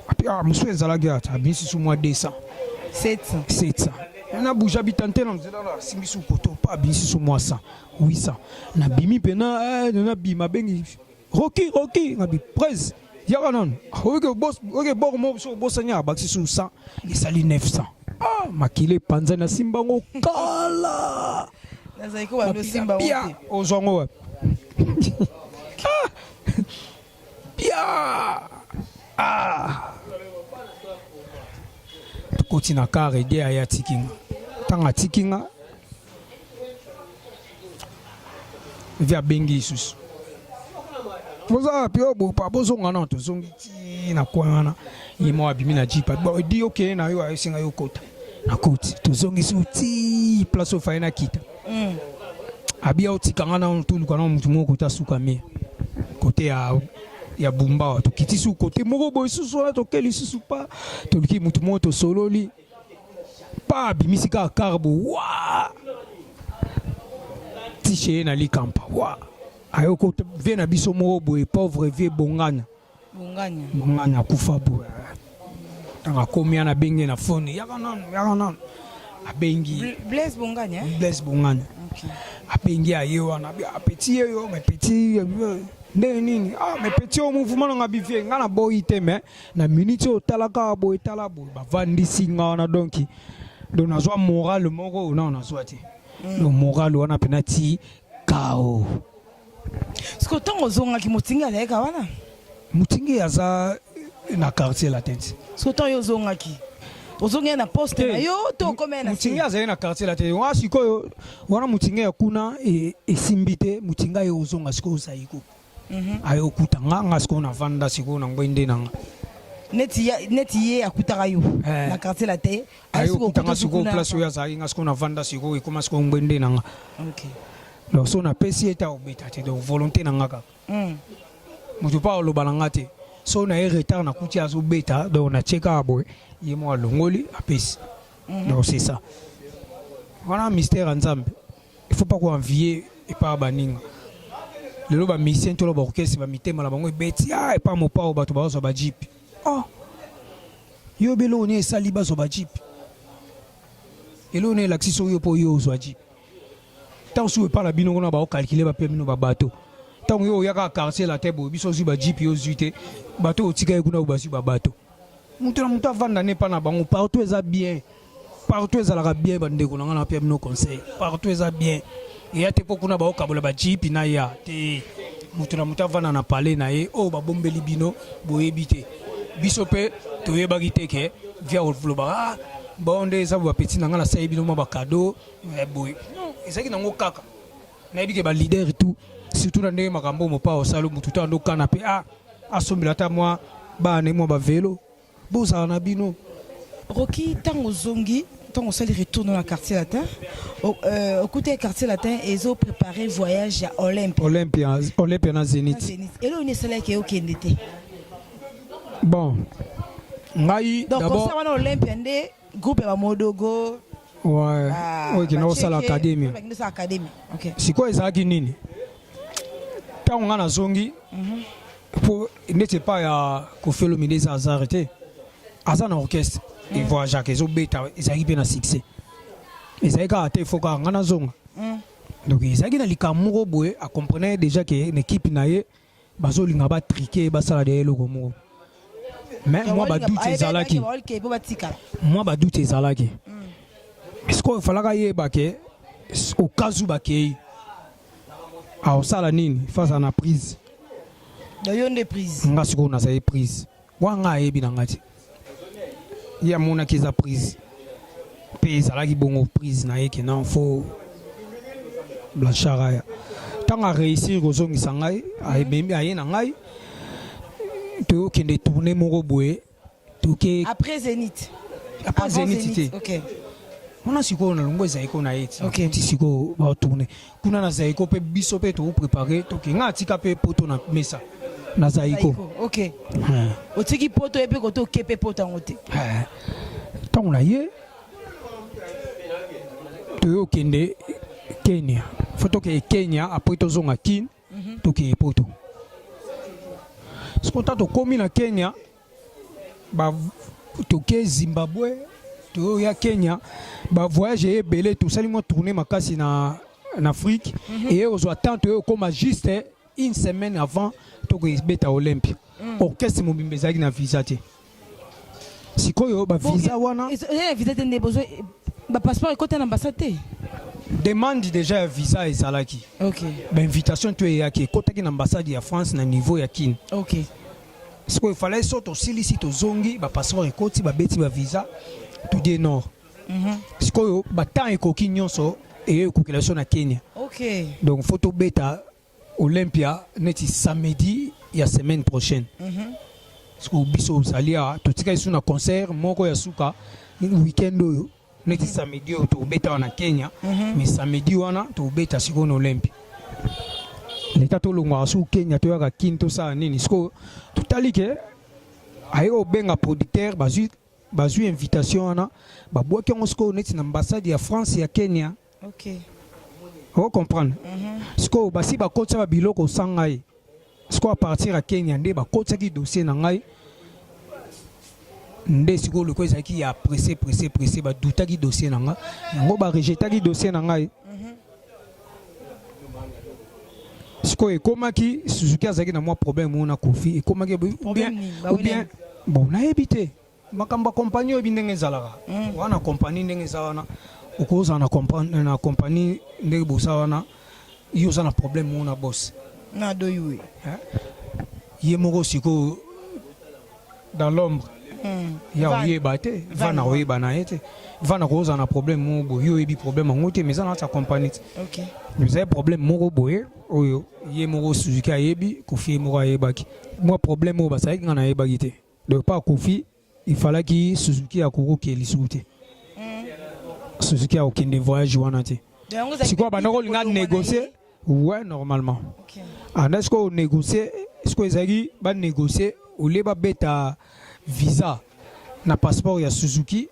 api ah mosusu ezalaki ata abimisi su mwa 200 700 700 na bouge abi tante na nzela na asimbi su koto pa abimisi su mwa 100 800 nabimi mpena eh, nabima abengi Rocky Rocky ngabi presse yaka nanu oyoki oyoki boko moko so obosani abakisi su 100 esali 900 ah makila epanzani nasimba yango kala nazali ko bando simba pia ozwa yango wapi ah pia ah tokoti na car ede aye atiki nga ntango atiki nga vi abengi lisusu boza wapi oyo bopa bozonga nano tozongi ti na coin wana ye moko abimi na jeep bon edi okende na yo ayesinga yo kota nakoti tozongi su ti place oyo faye nakita abi aotika nga nano toluka nano motu moko kota suka mie kote ya ya Bumba. Tokiti su kote moko boye susu wana, toke lisusu pa, toluki mutu moko, tosololi pa, abimisi kaka carbo wa tishe ye na likampa wa ayoko vie na biso moko boye, pauvre vie Bongana. Bonganya. Bongana akufa boye. Ntango akomi wana, abengi na phone: "Yaka nanu, yaka nanu." Abengi Blaise Bonganya, eh? Blaise Bonganya. Abengi, aye wana, apeti ye yo: "Mais petit, ndenge nini? Ah, mais petit, oyo mouvement nanga bivie nga na boyi te, mais na minute oyo otalaka boye, tala boye." Bavandisi nga wana, donc nazwa morale moko nao nazwa te. Donc morale wana mpena ti kao. Siko ntango ozongaki, Motingi azalaki wana? Motingi aza na Quartier Latin ti. Siko ntango yo ozongaki, ozongi na poste na yo to okomi na Motingi azali na Quartier Latin wana. Sikoyo wana motingi ya kuna esimbi te. Motingi aye ozonga sikoyo Zaiko, aye okuta nga. Nga sikoyo navanda sikoyo na ngwende na nga. Neti ye akutaka yo na Quartier Latin? Aye okutanga sikoyo place oyo azalaki. Nga sikoyo navanda sikoyo, ekoma sikoyo ngwende na nga. Donc so napesi ye te, akobeta te. Donc volonté na nga kaka, moto mpo aloba na nga te. So na ye retard, nakuti azobeta, donc natie kaka boye, ye mo alongoli, apesi. Donc c'est ça wana, mystère ya Nzambe. Il faut pas koenvier epa baninga. Lelo bamusicien tolo baorchestre, bamitema na bango ebeti ah epa Mopao, bato bazwa bajeep. Oh, yo oyebi eloko nini esali bazwa bajeep? Eloko nini elakisi soki yo mpo yo ozwa jeep? Ntango soki epa na bino kuna baocalculer, bapia bino babato. Ntango yo oyaka Quartier Latin boye, biso ozwi bajeep, yo ozwi te. Bato oyo otika ye kuna oyo bazwi babato. Moto na moto avanda ne epa na bango. Partout eza bien, partout ezalaka bien. Bandeko na nga, na pia bino conseil: partout eza bien. Eya te mpo kuna baokabola bajeep na ya te. Moto na moto avanda na palais na ye. Oyo babombeli bino, boyebi te. Biso mpe toyebaki te ke via olobaka: "Ah, bon, nde eza bapeti na nga, nasali bino mwa bacadeau boye." Non, ezalaki nango kaka. Nayebi ke baleader tout, surtout na ndenge makambo mopa osala, motu to andokana mpe ah, asombela ata mwa bana mwa bavélo. Bozala na bino. Rocky, ntango ozongi, ntango osali retour na Quartier Latin, okuti Quartier Latin ezoprépare voyage ya Olympia. Olympia, Olympia na Zénith. Zénith. Eloko nini esalaki okende te? Bon, ngai Donc d'abord concert wana Olympia nde groupe ya bamodogo. Ouais, oyo ekenda kosala académie. Bakende kosala académie, ok. Sikoyo ezalaki nini? Ntango ngai nazongi, mpo neti epai ya Kofi Olomide, eza hasard te. Aza na orchestre evoyageaka, ezobeta, ezalaki mpe na succès. Ezalaki kaka te fo kaka ngai nazonga. Donc ezalaki na likambo moko boye, acomprenait déjà ke na équipe na ye bazolinga batriquer, basala de eloko moko. Mais mwa badoute ezalaki. Mpo batikala. Mwa badoute ezalaki. Sikoyo efalaka yeba ke au cas où bakei, aosala nini face na prise. Donc yo nde prise? Nga sikoyo nazali prise wanga. Ayebi na nga te, ye amonaki eza prise mpe ezalaki bongo prise na ye ke non, faut Blanchard aya. Ntango aréussir kozongisa ngai, ayebembi, aye na ngai, toyokende tournée moko boye, toke. Après Zénith? Après Avant? Zénith te. Wana sikoyo na longo ezali ko na ye ti. Ti sikoyo baotourne kuna na Zaiko mpe, biso mpe tokoprépare toke. Ngai atika mpe poto na mesa na Zaiko. Otiki poto ye mpe kote, oke mpe poto yango te? Ntango na ye toyokende Kenya, faut tokende Kenya, après tozonga Kine, tokende poto. Sikoyo ta tokómi na Kenya, ba toke Zimbabwe, toyoya Kenya, bavoyage eye ebele. Tosali mwa tournée makasi na Afrique. Eye kozwa temps, toye okóma juste une semaine avant tokobeta Olympia. Orchestre mobimba ezalaki na visa te. Sikoyo bavisa wana Eza na visa te nde bozwa bapasseport ekota na ambassade te? Demande déjà ya visa ezalaki. Bainvitation to eyaki, ekotaki na ambassade ya France na niveau ya Kine. Sikoyo efalaki so tosilisi, tozongi, bapasseport ekoti, babeti bavisa, todie nord. Sikoyo batemps ekoki nyonso, eye ekokela biso na Kenya. Donc faut tobeta Olympia neti samedi ya semaine prochaine. Sikoyo biso ozali awa, totikali su na concert moko ya suka weekend oyo, neti samedi oyo tobeta wana na Kenya. Mais samedi wana tobeta sikoyo na Olympia. Leta tolongwaka su Kenya toyaka Kin tosala nini? Sikoyo totali ke aye kobenga producteur, bazwi bazwi invitation wana, babwaki yango sikoyo neti na ambassade ya France ya Kenya. O comprendre? Sikoyo basi bakotisa ba biloko sans ngai. Sikoyo à partir ya Kenya nde bakotisaki dossier na ngai, nde sikoyo lokola ezalaki ya pressé pressé pressé, badutaki dossier na ngai yango, barejetaki dossier na ngai. Sikoyo ekomaki Suzuki azalaki na mwa problème oyo na Kofi, ekomaki ou bien ou bien bon, nayebi te makambo ya compagnie. Oyebi ndenge ezalaka wana, compagnie ndenge eza wana, okozala na compagnie ndenge boza wana, yo oza na problème moko na boss. Na doyue. Ye moko sikoyo dans l'ombre ya oyeba te, vana oyeba na ye te, vana kozala na problème moko boye, yo oyebi problème yango te, mais eza na kati ya compagnie te. Ezali problème moko boye oyo ye moko Suzuki ayebi, Kofi ye moko ayebaki mwa problème oyo basalaki, nga nayebaki te. Donc pa Kofi ifalaki Suzuki akoki lisusu te, Suzuki akokende voyage wana te. Sikoyo banda kolinga négocier, ouais, normalement anda sikoyo négocier, sikoyo ezalaki banégocier olie babeta visa na passeport ya Suzuki,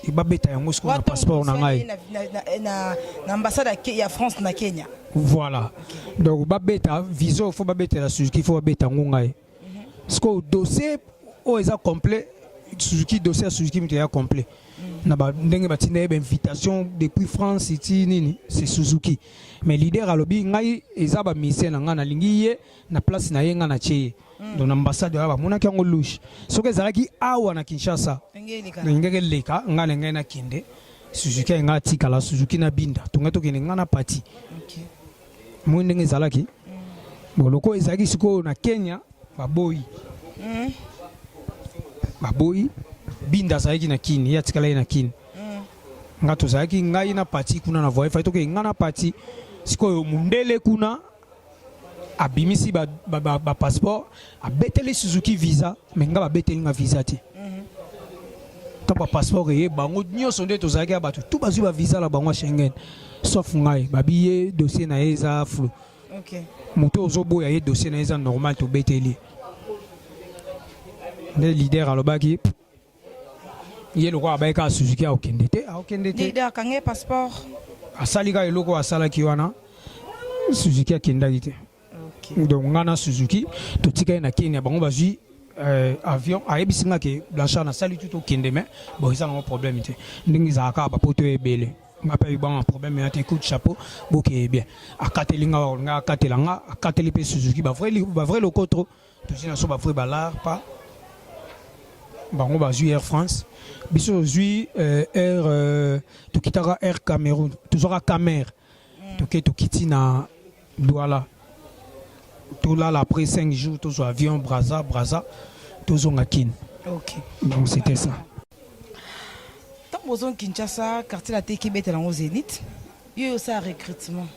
e babeta yango sikoyo na passeport na ngai. Na ambassade ya France na Kenya. Voilà, donc babeta visa oyo faut babetela Suzuki, faut babeta yango ngai. Sikoyo dossier oyo eza complet, Suzuki, dossier ya Suzuki moto eya complet na ba ndenge batinda ye bainvitation depuis France ti nini, c'est Suzuki. Mais leader alobi ngai eza bamusicien na ngai, nalingi ye na place na ye, ngai natie ye. Donc na ambassade wana bamonaki yango louche. Soki ezalaki awa na Kinshasa, ndenge eleka, ngai na ngai nakende, Suzuki aye, ngai atikala, Suzuki na Binda tongai tokende, ngai na pati moi ndenge ezalaki. Bon, loko ezalaki sikoyo na Kenya, baboyi, baboyi. Binda azalaki na Kini, ye atikala ye na Kini, nga tozalaki ngai na pati kuna na voyage, fai tokende ngai na pati. Sikoyo mundele kuna abimisi bapasseport, ba passeport, abeteli Suzuki visa, mais nga babeteli nga visa te. Ntango bapasseport eye, bango nyonso nde tozalaki ya bato tu bazwi bavisa na bango ya Schengen, sauf ngai. Babi ye dossier na ye eza flou. Moto ozoboya ye, dossier na ye eza normal, tobeteli. Nde leader alobaki ye lokola abayi kaka Suzuki akokende te, akokende te. Leader akangi passeport. Asali kaka eloko oyo asalaki wana, Suzuki akendaki te. Donc nga na Suzuki totikali na Kenya, bango bazwi avion. Ayebisi nga ke Blanchard, nasali tu tokende, mais bon, eza nango problème te, ndenge ezalaka kaka bapoto ebele. Nga mpe ayebanga problème ya te, coup de chapeau, bokeye bien. Akateli nga, nga akatela nga, akateli mpe Suzuki bavrai lokotro, tozwi na so bavrai balar pa bango bazwi Air France, biso tozwi air tokitaka Air Cameroun, tozwaka Camer, toke tokiti na Douala, tolala. Après 5 jours tozwa avion Braza, Braza tozonga Kine. Donc c'était ça. Ntango bozongi Kinshasa, Quartier Latin ebetela yango Zénith, yo osala recrutement,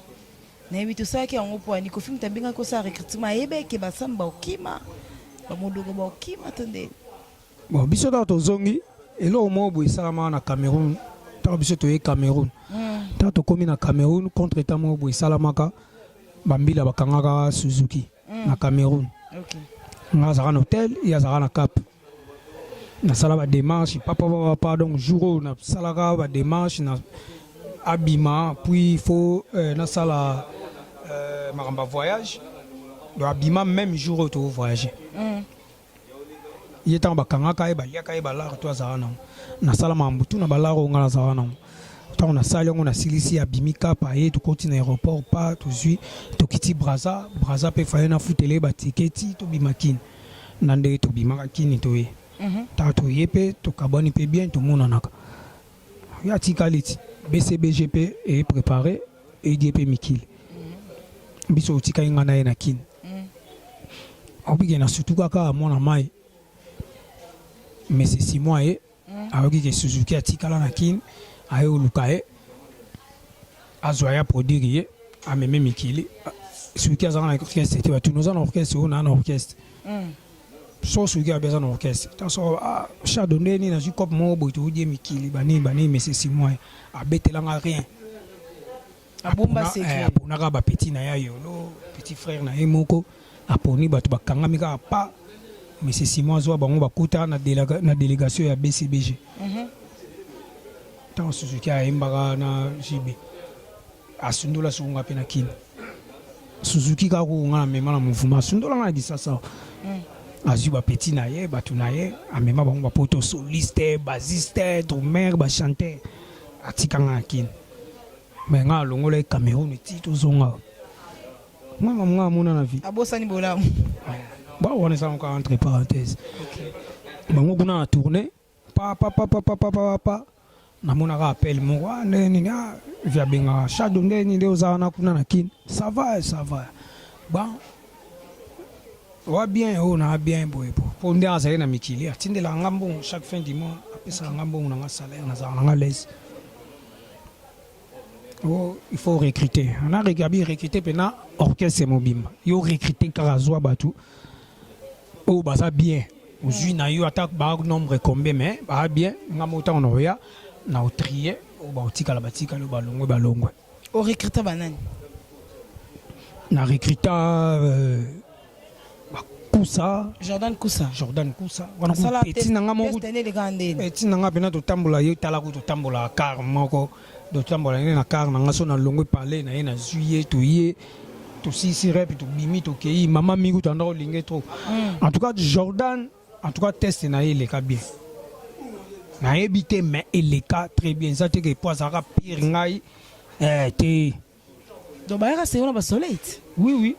nayebi tosalaki yango mpo ani Kofi moto abengaki osala recrutement, ayebi eke basamba okima, bamodoko baokima to ndeni? Bon, biso ntango tozongi, eloko moko boye esalamaka na Cameroun. Ntango biso toye Cameroun, ntango tokómi na Cameroun, contre temps moko boye esalamaka, bambila bakangaka Suzuki na Cameroun. Nga azalaka na hotel, ye azalaka na Cap. Nasala badémarche papa papa. Donc jour oyo nasalaka badémarche na abima, puis il faut nasala makambo ya voyage. Donc abima même jour oyo tovoyage. Ye ntango bakangaka ye, baliaka ye balare to azalaka nango, nasala makambo tu na balare oyo nga nazalaka nango. Ntango nasali yango, nasilisi, abimi kapa ye, tokoti na aéroport pa tozwi, tokiti Braza. Braza mpe faye nafutela ye batiketi, tobima Kini na ndenge tobimaka Kini, toye. Ntango toye mpe tokabwani mpe bien, tomonanaka. Ye atikali ti BCBG mpe eye préparé, edie mpe mikili biso otikali ngai na ye na Kini. Obike na surtout kaka mwana mai, mais c'est 6 mois ye ayoki ke Suzuki atikala na Kini, aye oluka ye, azwa ye, produire ye, ameme mikili. Suzuki azalaka na orchestre te. Batuni oza na orchestre oyo naa na orchestre so Suzuki abi aza na orchestre ta so ah, Shado nde nini, nazwi cope moko boye, toodie mikili banini banini. Mais c'est 6 mois abetelanga rien. Abomba secret. Aponaka ba petit na ye yolo, petit frère na ye moko, aponi bato bakangami kaka pa Monsieur Simon azwa bango bakuta na, na délégation ya BCBG. Ntango Suzuki ayembaka na JB, asundola soko nga mpe na Kini. Suzuki kaka nga na mema na mouvement, asundola nga na Kisasa. Azwi bapeti na ye, bato na ye, amema bango bapoto, soliste, bassiste, drummer, bachanteur, atika nga na Kini. Mais nga alongola ye Cameroun ti tozonga. Nga nga amona na vie. Abosani bolamu. Bon, wana eza encore entre parenthèses. Bango kuna na tournée, pa pa pa pa pa pa pa pa, namonaka appel moko, ah, ndenge nini, ah, vi abengaka Shado, ndenge nini nde oza wana kuna na Kini, ça va, ça va, bon, wa bien, oyo na bien boye po po nde azali na mikili, atindelaka nga mbongo chaque fin du mois, apesaka nga mbongo na nga salaire, nazalaka na nga l'aise. Oh, il faut recruter, on a abi recruter mpena orchestre mobimba, yo recruter kaka, zwa bato oyo baza bien, ozwi na yo ata ba nombre combien, mais baa bien. Nga mo ntango na oya na otrier, oyo baotikala batikali, oyo balongwe balongwe. Orecruter banani? Na recruta bakusa. Jordan Kusa. Jordan Kusa wana petit na nga moko. Test eleka ndeni? Petit na nga mpena, totambola ye, tala ku totambola car moko, totambola ye na car na nga, so nalongwe pale na ye, nazwi ye, toye, tosilisi rep, tobimi, tokei mama mingi, toanda kolinge trop. En tout cas Jordan, en tout cas test na ye eleka bien, nayebi te, mais eleka très bien. Eza te ke po azalaka pire ngai te. Donc bayaka seyo na basoleil te? Oui,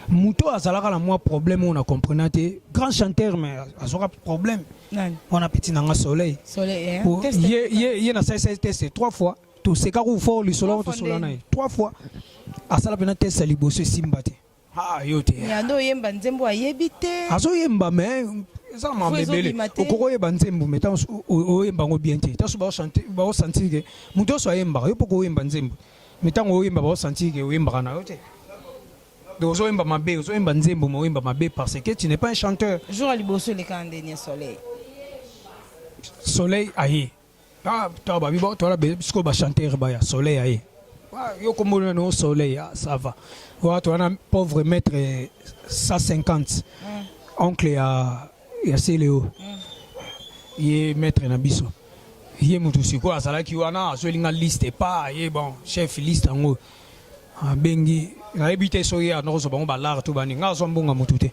moto azalaka na mwa problème oyo na comprena te, grand chanteur mais azwaka problème. Nani? Wana petit na nga Soleil. Soleil, eh? Po Test. ye nasalisa test trois fois, tosekaka fort lisolo yango, tosola na ye trois fois. Asala mpena test ya liboso, esimba te, ah yo te. Yando oyemba nzembo ayebi te. Azoyemba mais eza na makambo Fo ebele. ezobima te. Okoki oyeba nzembo, mais ntango oyemba yango bien te, ntango baosentir ke moto nyonso ayembaka, yo mpo koyemba nzembo, mais ntango oyemba, baosentir ke oyembaka na yo te. Donc ozoyemba mabe, ozoyemba nzembo mais oyemba mabe parce que tu n'es pas un chanteur. Jour ya liboso eleka ndeni ya Soleil? Soleil aye, ah, to babi bo tola sikoyo bachanteur baya, Soleil aye. Ah, yo kombo nani? O Soleil, ah, ça va. Wa to wana pauvre maître 150, oncle ya Seleo, ye maître na biso, ye motu sikoyo azalaki wana, azwelinga liste pa ye, bon chef, liste yango abengi, nayebi te soki anda kozwa bango balare to bani, nga azwa mbongo motu te.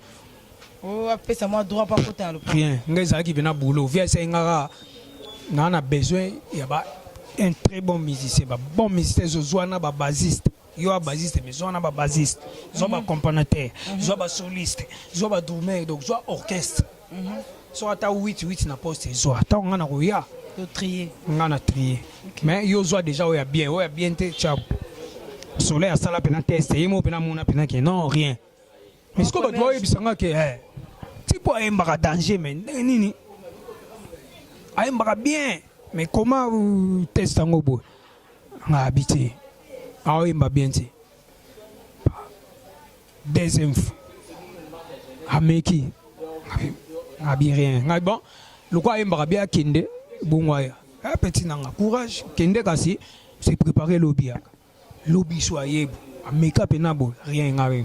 O apesa mwa droit mpo akota na lopango? Rien, ngai ezalaki mpena boulot, vi esai ngaka naa na besoin ya ba un très bon musicien, ba bon musicien, ezozwa na babassiste, yo ya bassiste, mais zwa na babassiste, zwa baaccompagnateur, zwa basoliste, zwa badrummer, donc zwa orchestre, so ata 8 8 na poste, ezwa ntango ngai na koya. Totrier. Nga na trier, mais yo zwa déjà oyo ya bien, oyo ya bien te tia. Soleil asala mpena test, ye moko mpena amona mpena ke non, rien. Mais sikoyo bato baoyebisanga ke tipo ayembaka danger, mais ndenge nini ayembaka bien, mais comment test yango boye? Nga abi te, aoyemba bien te. Deuxième fois ameki, abi rien. Ngai bon, lokwa ayembaka bien, akende bongo, aya. Eh, petit nanga, courage, kende kasi se préparer lobi, yaka lobi. So ayebu, ameka mpena boye, rien. Ngai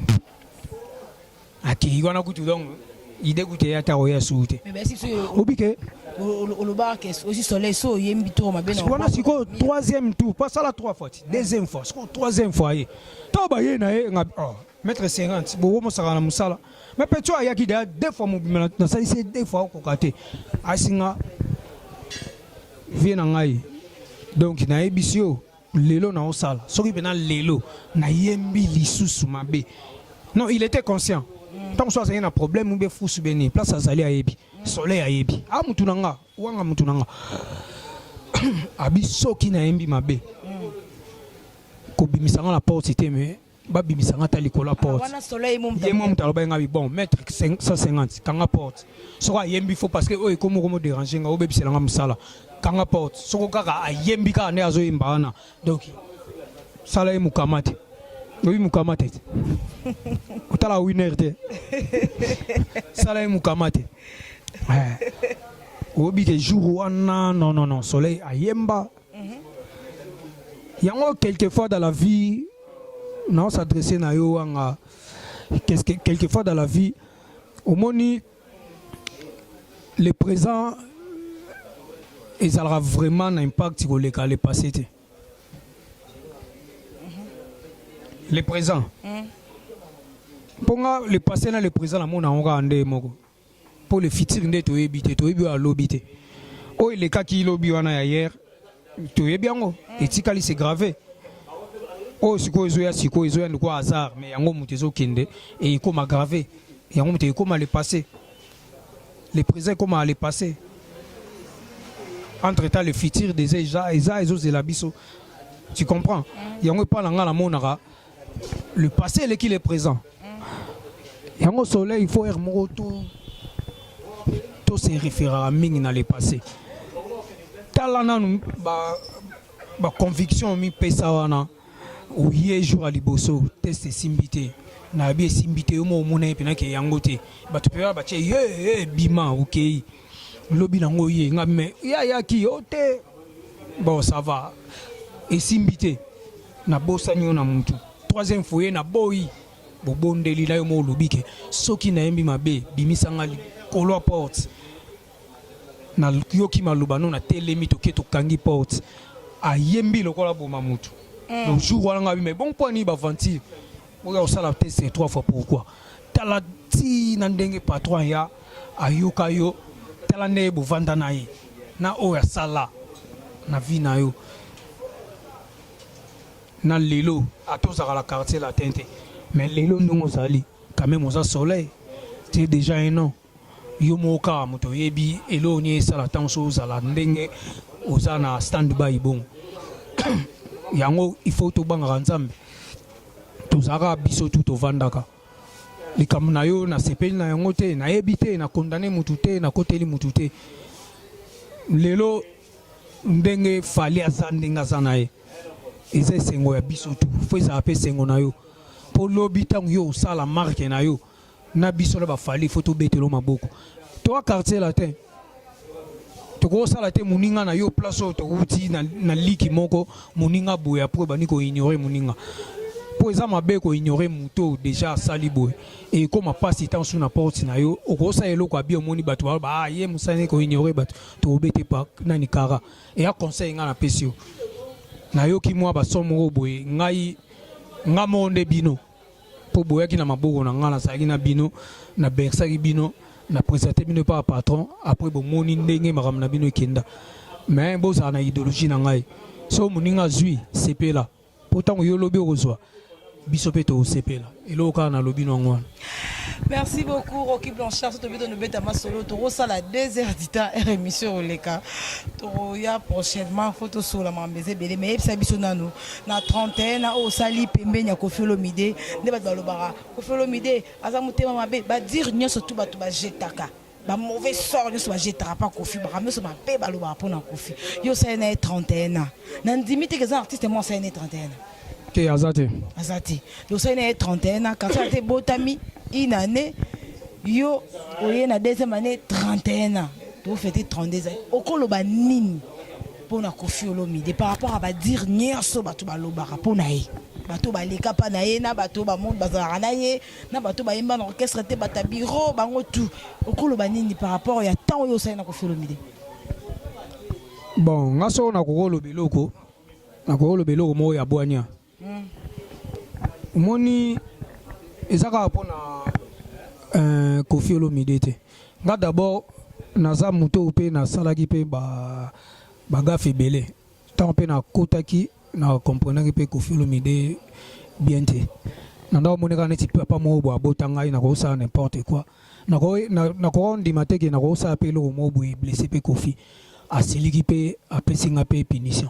akei wana kutu, donc idée kutu eya ta koya suku te. Mais bayesi biso. Obi ke Olobaka ke aussi Soleil so oyembi to mabe na wana sikoyo troisième tour po asala trois fois ti deuxième fois, sikoyo troisième fois ye to baye na ye, nga oh, maître 50 bokomosaka na mosala, mais petit oyo ayaki deya deux fois mobima, nasalisi ye deux fois, okoka te, asinga vie na ngai. Donc nayebisi yo lelo naosala, soki mpena lelo nayembi lisusu mabe, non. Il était conscient, ntango so azali na problème ube fusu beni place azali, ayebi Soleil, ayebi a mutu na nga wanga, mutu na nga abi soki nayembi mabe, kobimisa nga na porte te, mais babimisa nga ata likolo ya porte. Wana Soleil mo? Ye mo moto alobaki nga bi bon maître 150, kanga porte soko ayembi faux, parce que oyo ekomi okomo déranger nga, obebisela nga mosala, kanga porte soko kaka ayembi kaka nde azoyemba wana. Donc sala ye mokama te, oyebi mokama te, te otala winner te, sala ye mokama te. Oyebi ke jour wana, non non non, Soleil ayemba yango. Quelquefois dans la vie. Nao s'adresser na yo wanga. Qu'est-ce que quelquefois dans la vie omoni le présent ezalaka vraiment na impact koleka le passé te. Le présent. Mpo nga le passé na le présent namona yango kaka nde moko. Mpo le futur nde toyebi te, toyebi oyo alobi te. Oyo elekaki lobi wana ya hier, toyebi yango, etikali c'est gravé. Oyo sikoyo ezoya sikoyo ezoya ndeko hasard, mais yango moto ezokende e ekoma gravé. Yango moto ekoma le passé. Le présent ekoma le passé. Entre temps le futur déjà eza eza ezozela biso. Tu comprends? Yango epa na nga namonaka le passé eleki le présent. Yango soleil il faut heure moko to to se référera mingi na le passé. Tala nanu ba ba conviction mipesa wana oye jour ya liboso test esimbi te nayebi esimbi te yo mo omona ye mpena ke yango te bato mpe batie ye ye bima okei lobi nango ye nga me ye ayaki yo te bon ça va esimbi te nabosani yo na mutu troisième fois ye naboyi bobondeli na yo mo olobi ke soki nayembi mabe bimisanga likolo ya porte nayoki maloba no natelemi toke tokangi porte ayembi lokola boma mutu. Donc jour wana nga mais bon mpo ani baventure oyo osala test trois fois pourquoi tala ti na ndenge patron ya ayoka yo tala ndenge bovanda na ye na oyo asala na vie na yo na lelo ata ozalaka na quartier latin te mais lelo ndenge ozali quand même oza soleil tu es déjà un nom yo moko kaka moto oyebi eloko nini esala ntango so ozala ndenge oza na stand by bongo yango il faut tobangaka nzambe tozalaka biso tu tovandaka likambo na yo nasepeli na yango te nayebi te nakondane mutu te nakoteli mutu te lelo ndenge Fally aza ndenge aza na ye eza esengo ya biso tu fo ezala mpe esengo na yo mpo lobi ntango yo osala marque na yo na biso na baFally fo tobetelo maboko toa quartier latin tokosala te moninga na yo place oyo towuti na, na liki moko moninga boye apres ebandi koignore moninga mpo eza mabe koignore moto oyo deja asali boye ekóma mpasi ntango su na porte na yo okosala eloko abi omoni bato baloba ah, ye mosali koignore bato tokobete pa nani kara eya conseil ngai napesi yo nayoki mwa bason moko boye ngai nga moko nde bino mpo boyaki na maboko na ngai nazalaki na bino na bersaki bino na présente bino epa patron après bomoni ndenge makambo na bino ekenda mais bozala na idéologie na ngai so moninga azwi sepela mpo ntango yo lobi okozwa biso mpe tokosepela eloko kaka nalobi nango wana. Merci beaucoup Rocky Blanchard. Soto bito nobeta masolo tokosala 2 heures du temps heure émission oleka tokoya prochainement fo tosola makambo eza ebele mais yebisa biso nanu na 31 na oyo osali pembeni ya Koffi Olomide nde bato balobaka Koffi Olomide aza motema mabe badire nyonso tu bato bajetaka bamauvais sort nyonso bajetaka mpa Koffi makambo nyonso mabe balobaka mpona Koffi yo osali na ye 31 ans na ndimi te ke eza artiste mo asali na ye 31 ans. Te aza te. Aza te osali na ye 31 ans kasi ate ebotami une année yo oye na deuxième année 31 ans tofete 32 ans okoloba nini mpona Koffi Olomide par rapport à badire nyonso bato balobaka mpona ye bato baleka mpa na ye na bato bamonde bazalaka na ye na bato bayemba na orchestre te bato ya bureau bango tu okoloba nini par rapport ya temps oyo osali na Koffi Olomide? Bon nga soko nakoki oloba eloko nakoki oloba eloko moko ya bwania omoni eza kaka mpona Koffi Olomide te nga d'abord naza moto oyo mpe nasalaki mpe bagafe ebele ntango mpe nakotaki na comprenaki mpe Koffi Olomide bien te na ndako omoni kaka neti papa moko boye abota ngai nakosala n'importe quoi nakoka ndima te ke nakosala mpe eloko moko boye blesse mpe Koffi asiliki mpe apesi nga mpe punition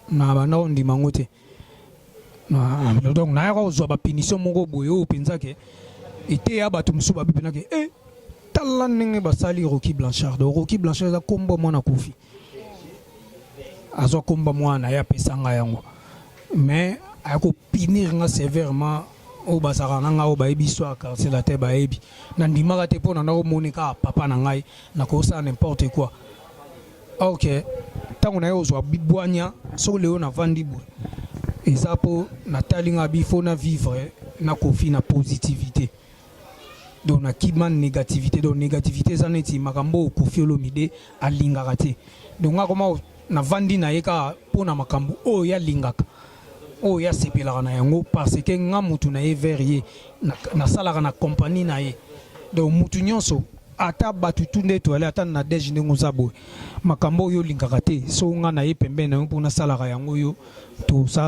na banda kondima yango te donc nayaka kozwa bapunition moko boye oyo mpenza ke eteya bato mosusu babi mpena ke e tala ndenge basali Rocky Blanchard. Donc Rocky Blanchard eza kombo mwana Koffi azwa komba mwana ye apesa ngai yango mais aya kopunir nga sévèrement oyo bazalaka na ngai oyo bayebi histoire ya quartier latin bayebi nandimaka te mpo na nakomoni kaka papa na ngai nakosala n'importe quoi ok ntango na ye ozwa bwanya soki lelo navandi boye. Eza mpo natali nga bi faut na vivre na Koffi na positivité. Donc nakima négativité. Donc négativité eza neti makambo oyo Koffi Olomide alingaka te. Donc nga koma navandi na ye kaka mpo na makambo oyo ye alingaka, oyo ye asepelaka na yango, parce que nga mutu na ye vers ye, nasalaka na compagnie na ye. Donc mutu nyonso, ata bato tu nde toyali, ata na dege ndenge oza boye, makambo oyo olingaka te, so nga na ye pembeni na yo mpo nasalaka yango, oyo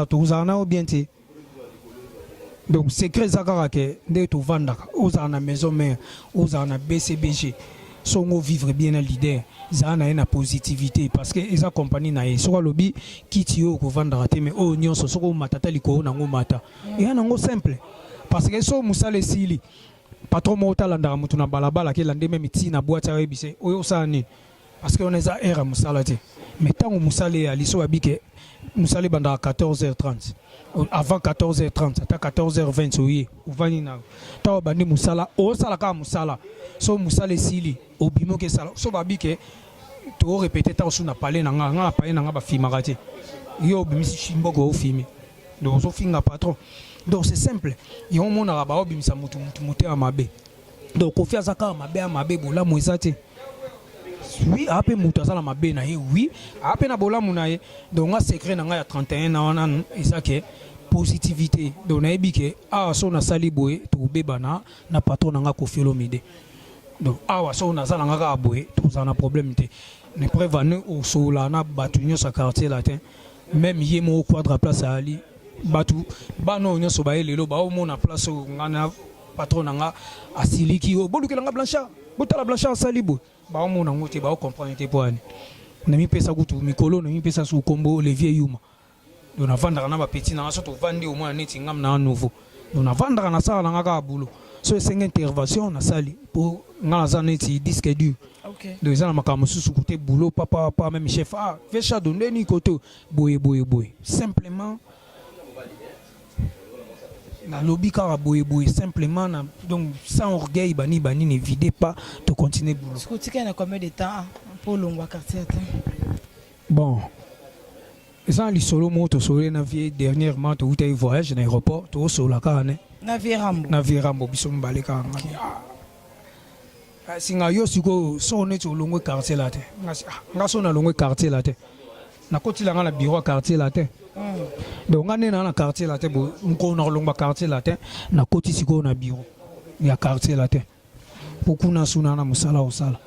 tozala na yo bien te. Donc secret eza kaka ke nde tovandaka, ozala na Maison Mère, ozala na BCBG, songo vivre bien na leader, zala na ye na positivité, parce que eza compagnie na ye. Soki alobi kiti oyo okovandaka te, mais oyo nyonso soki omata ata likolo nango, mata, eya nango simple. Parce que so mosala esili, patron moko talandaka moto na balabala, akelande meme ntina boîte, ayebise oyo osala nini, parce que wana eza heure ya mosala te. Mais ntango mosala eyali, so babi ke mosala ebandaka 14h30, avant 14h30 ata 14h20 oye, ovandi na ntango obandi mosala, osala kaka mosala. So mosala esili, obimi, oke esala. So babi ke torépéter, ntango su na pale na nga, nga na pale na nga bafimaka te, yo obimisi mboka, ofimi, donc ozofinga patron. Donc c'est simple, yango omonaka baobimisa motu motu motema mabe. Donc Koffi aza kaka mabe ya mabe, bolamu eza te. Oui, aa mpe moto aza na mabe na ye, oui, aa mpe na bolamu na ye. Donc nga secret na ngai ya 31 na wana eza ke positivité. Donc nayebi ke awa so nasali boye, tokobebana na patron na nga Koffi Olomide. Donc awa so naza na nga kaka boye, tozala na problème te. Ne preuve ane osola na bato nyonso ya Quartier Latin, même ye moko Quadra, place ayali bato bana oyo nyonso baye lelo, baomona place oyo nga na patron na nga asiliki, oyo bolukela nga Blanchard, botala Blanchard asali boye, baomona yango te, baocomprendre te. Mpo ani namipesa kutu mikolo, namipesa su kombo Olivier Yuma. Donc navandaka na bapeti na nga, so tovandi, omona neti ngam na nouveau. Donc navandaka, nasala na nga kaka boulot. So esengi intervention, nasali, mpo nga naza neti disque dur. Donc eza na makambo mosusu kote boulot, papa papa, même chef, ah veshado ndeni kote boye boye boye, simplement nalobi kaka boye boye simplement na, donc sans orgueil, bani banini, vide pas, to continuer boulot. Soki otikali na combien de temps mpo olongwa Quartier te? Bon, eza na lisolo moko tosololi na vie dernièrement, toutaki voyage na aéroport, tokosola kaka ne Na vie Rambo? Na vie Rambo, biso mibale kaka. Ngami ah, singa yo sikoyo so neti olongwe Quartier la te. Nga so nalongwe Quartier la te, nakotila nga na bureau ya Quartier la te. Donc nga nde naa na Quartier la te bo mokolo na kolongwa Quartier la te, nakoti sikoyo na bureau ya Quartier la te, mpo kuna suna na mosala kosala.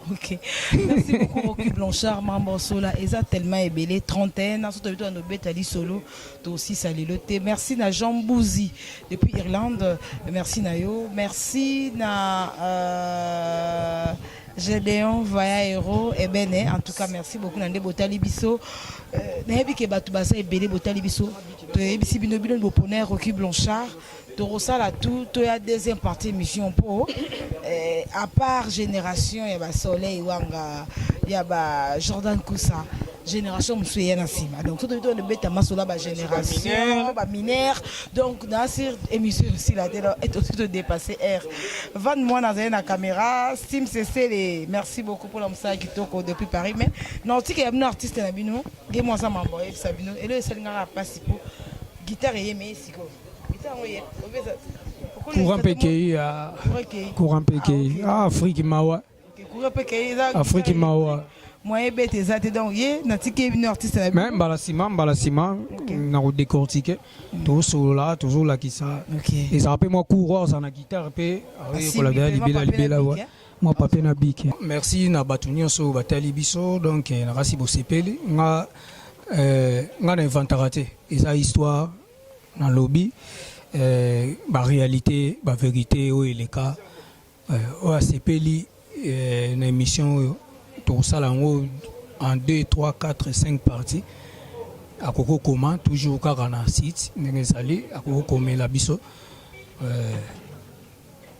Ok, merci beaucoup Rocky Blanchard. Mambo Sola eza tellement ebele, 31 ans surtout to beta lisolo to aussi salelo te. Merci na Jean Bouzi depuis Irlande, merci na yo, merci na Gédéon Vaya Héros Ebene. En tout cas merci beaucoup na nde botali biso. Nayebi ke bato baza ebele botali biso, toyebisi bino, bino bopona Rocky Blanchard, tokosala tout toya deuxième partie émission, mpo à part génération ya basoleil wanga, ya ba Jordan Kusa, génération mosusu eya na nsima. Donc so tobi tobeta masolo ya bagénération baminere, donc na sur émission osila te, tosi todépassé air van. Mwana azali na caméra, Sim Sesele, merci beaucoup mpona mosala kitoko depuis Paris. Mais na otika ya bino artiste na bino nge mwa aza mambo oyebisa bino elo esalingaka mpasi mpo guitare eyeme sikoyo, guitare yango ye obeza. Courant mpe ekei, courant mpe ekei. Ah, Afrique mawa. Courant mpe ekei eza. Afrique mawa. Moyen ebete eza te. Donc ye natiki ye bino artiste na mais mbala nsima na kodécortiquer, tozosolola, tozolakisa. Ezala mpe mwa cours oyo azala na guitare mpe aoyekola deya libela libela wa mwa papier na bic. Merci na bato nyonso oyo batali biso. Donc nakasi bosepeli. Nga nga na inventaka te, eza histoire nalobi, baréalité, bavérité oyo eleka. Oyo asepeli na émission oyo, tokosala yango en 2 3 4 5 parties. Akoki kokoma toujours kaka na site ndenge ezali, akoki kokomela biso,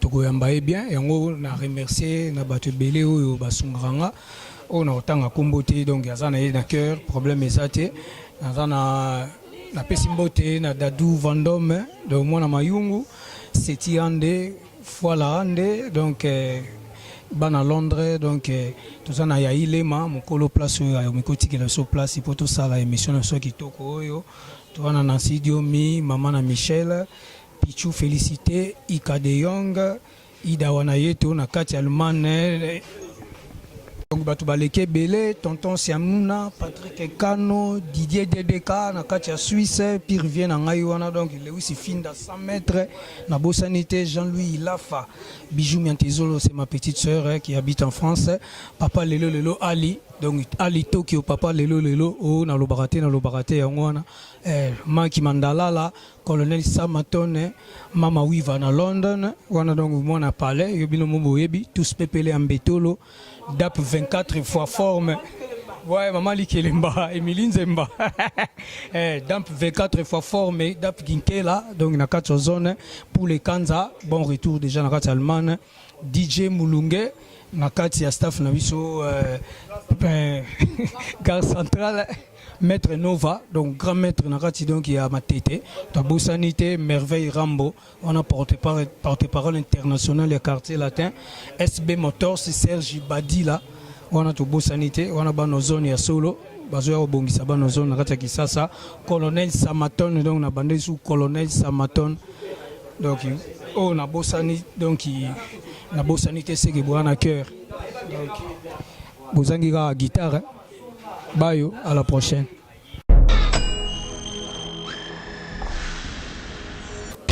tokoyamba ye bien. Yango na remercier na bato ebele oyo basungaka nga, oyo na kotanga nkombo te. Donc aza na ye na cœur, problème eza te. Naza na napesi mbote na Dadu Vendôme, donc mwana Mayungu, Seti Ande Fwala Ande, donc Bana Londres donc toza na ya Ilema mokolo place oyo ayomi kotikela biso place mpo tosala émission na biso kitoko oyo. Toza na Nancy Diomi, mama na Michel Pichou, Félicité Ika de Jong, Ida wana yeto na kati ya Allemagne. Donc bato baleki ebele, tonton Siamuna, Patrick Ekano, Didier DDK na kati ya Suisse, pire vie na ngai wana, donc Lewis Finda 100 mètres, nabosani te Jean-Louis Ilafa, Bijou Miantezolo, c'est ma petite sœur hein, qui habite en France. Papa Lelo Lelo Ali, donc Ali Tokyo, papa Lelo Lelo, oh nalobaka te, nalobaka te yango wana. Eh, Maki Mandalala, Colonel Samatone, Mama Wiva na London, wana donc mwana palais, yo bino mo boyebi, tous pepele ya Mbetolo, DAP 24 fois forme. Ouais, maman Likelemba, Emilie Nzemba. Eh, DAP 24 fois forme, DAP Ginkela, donc na kati zone pour les Kanza, bon retour déjà na kati Allemagne. DJ Mulunge na kati ya staff na biso gare centrale, maître Nova, donc grand maître na kati donc ya Matete. Tobosani te Merveille Rambo wana, porte-parole international ya Quartier Latin, SB Motors, Serge Badila wana, tobosani te wana bana zone ya solo bazoya kobongisa bana zone na kati ya Kisasa, colonel Samaton, donc na bande su colonel Samaton. Donc oyo nabosani, donc nabosani te seke boya na cœur, donc bozangi kaka guitare bayo. À la prochaine.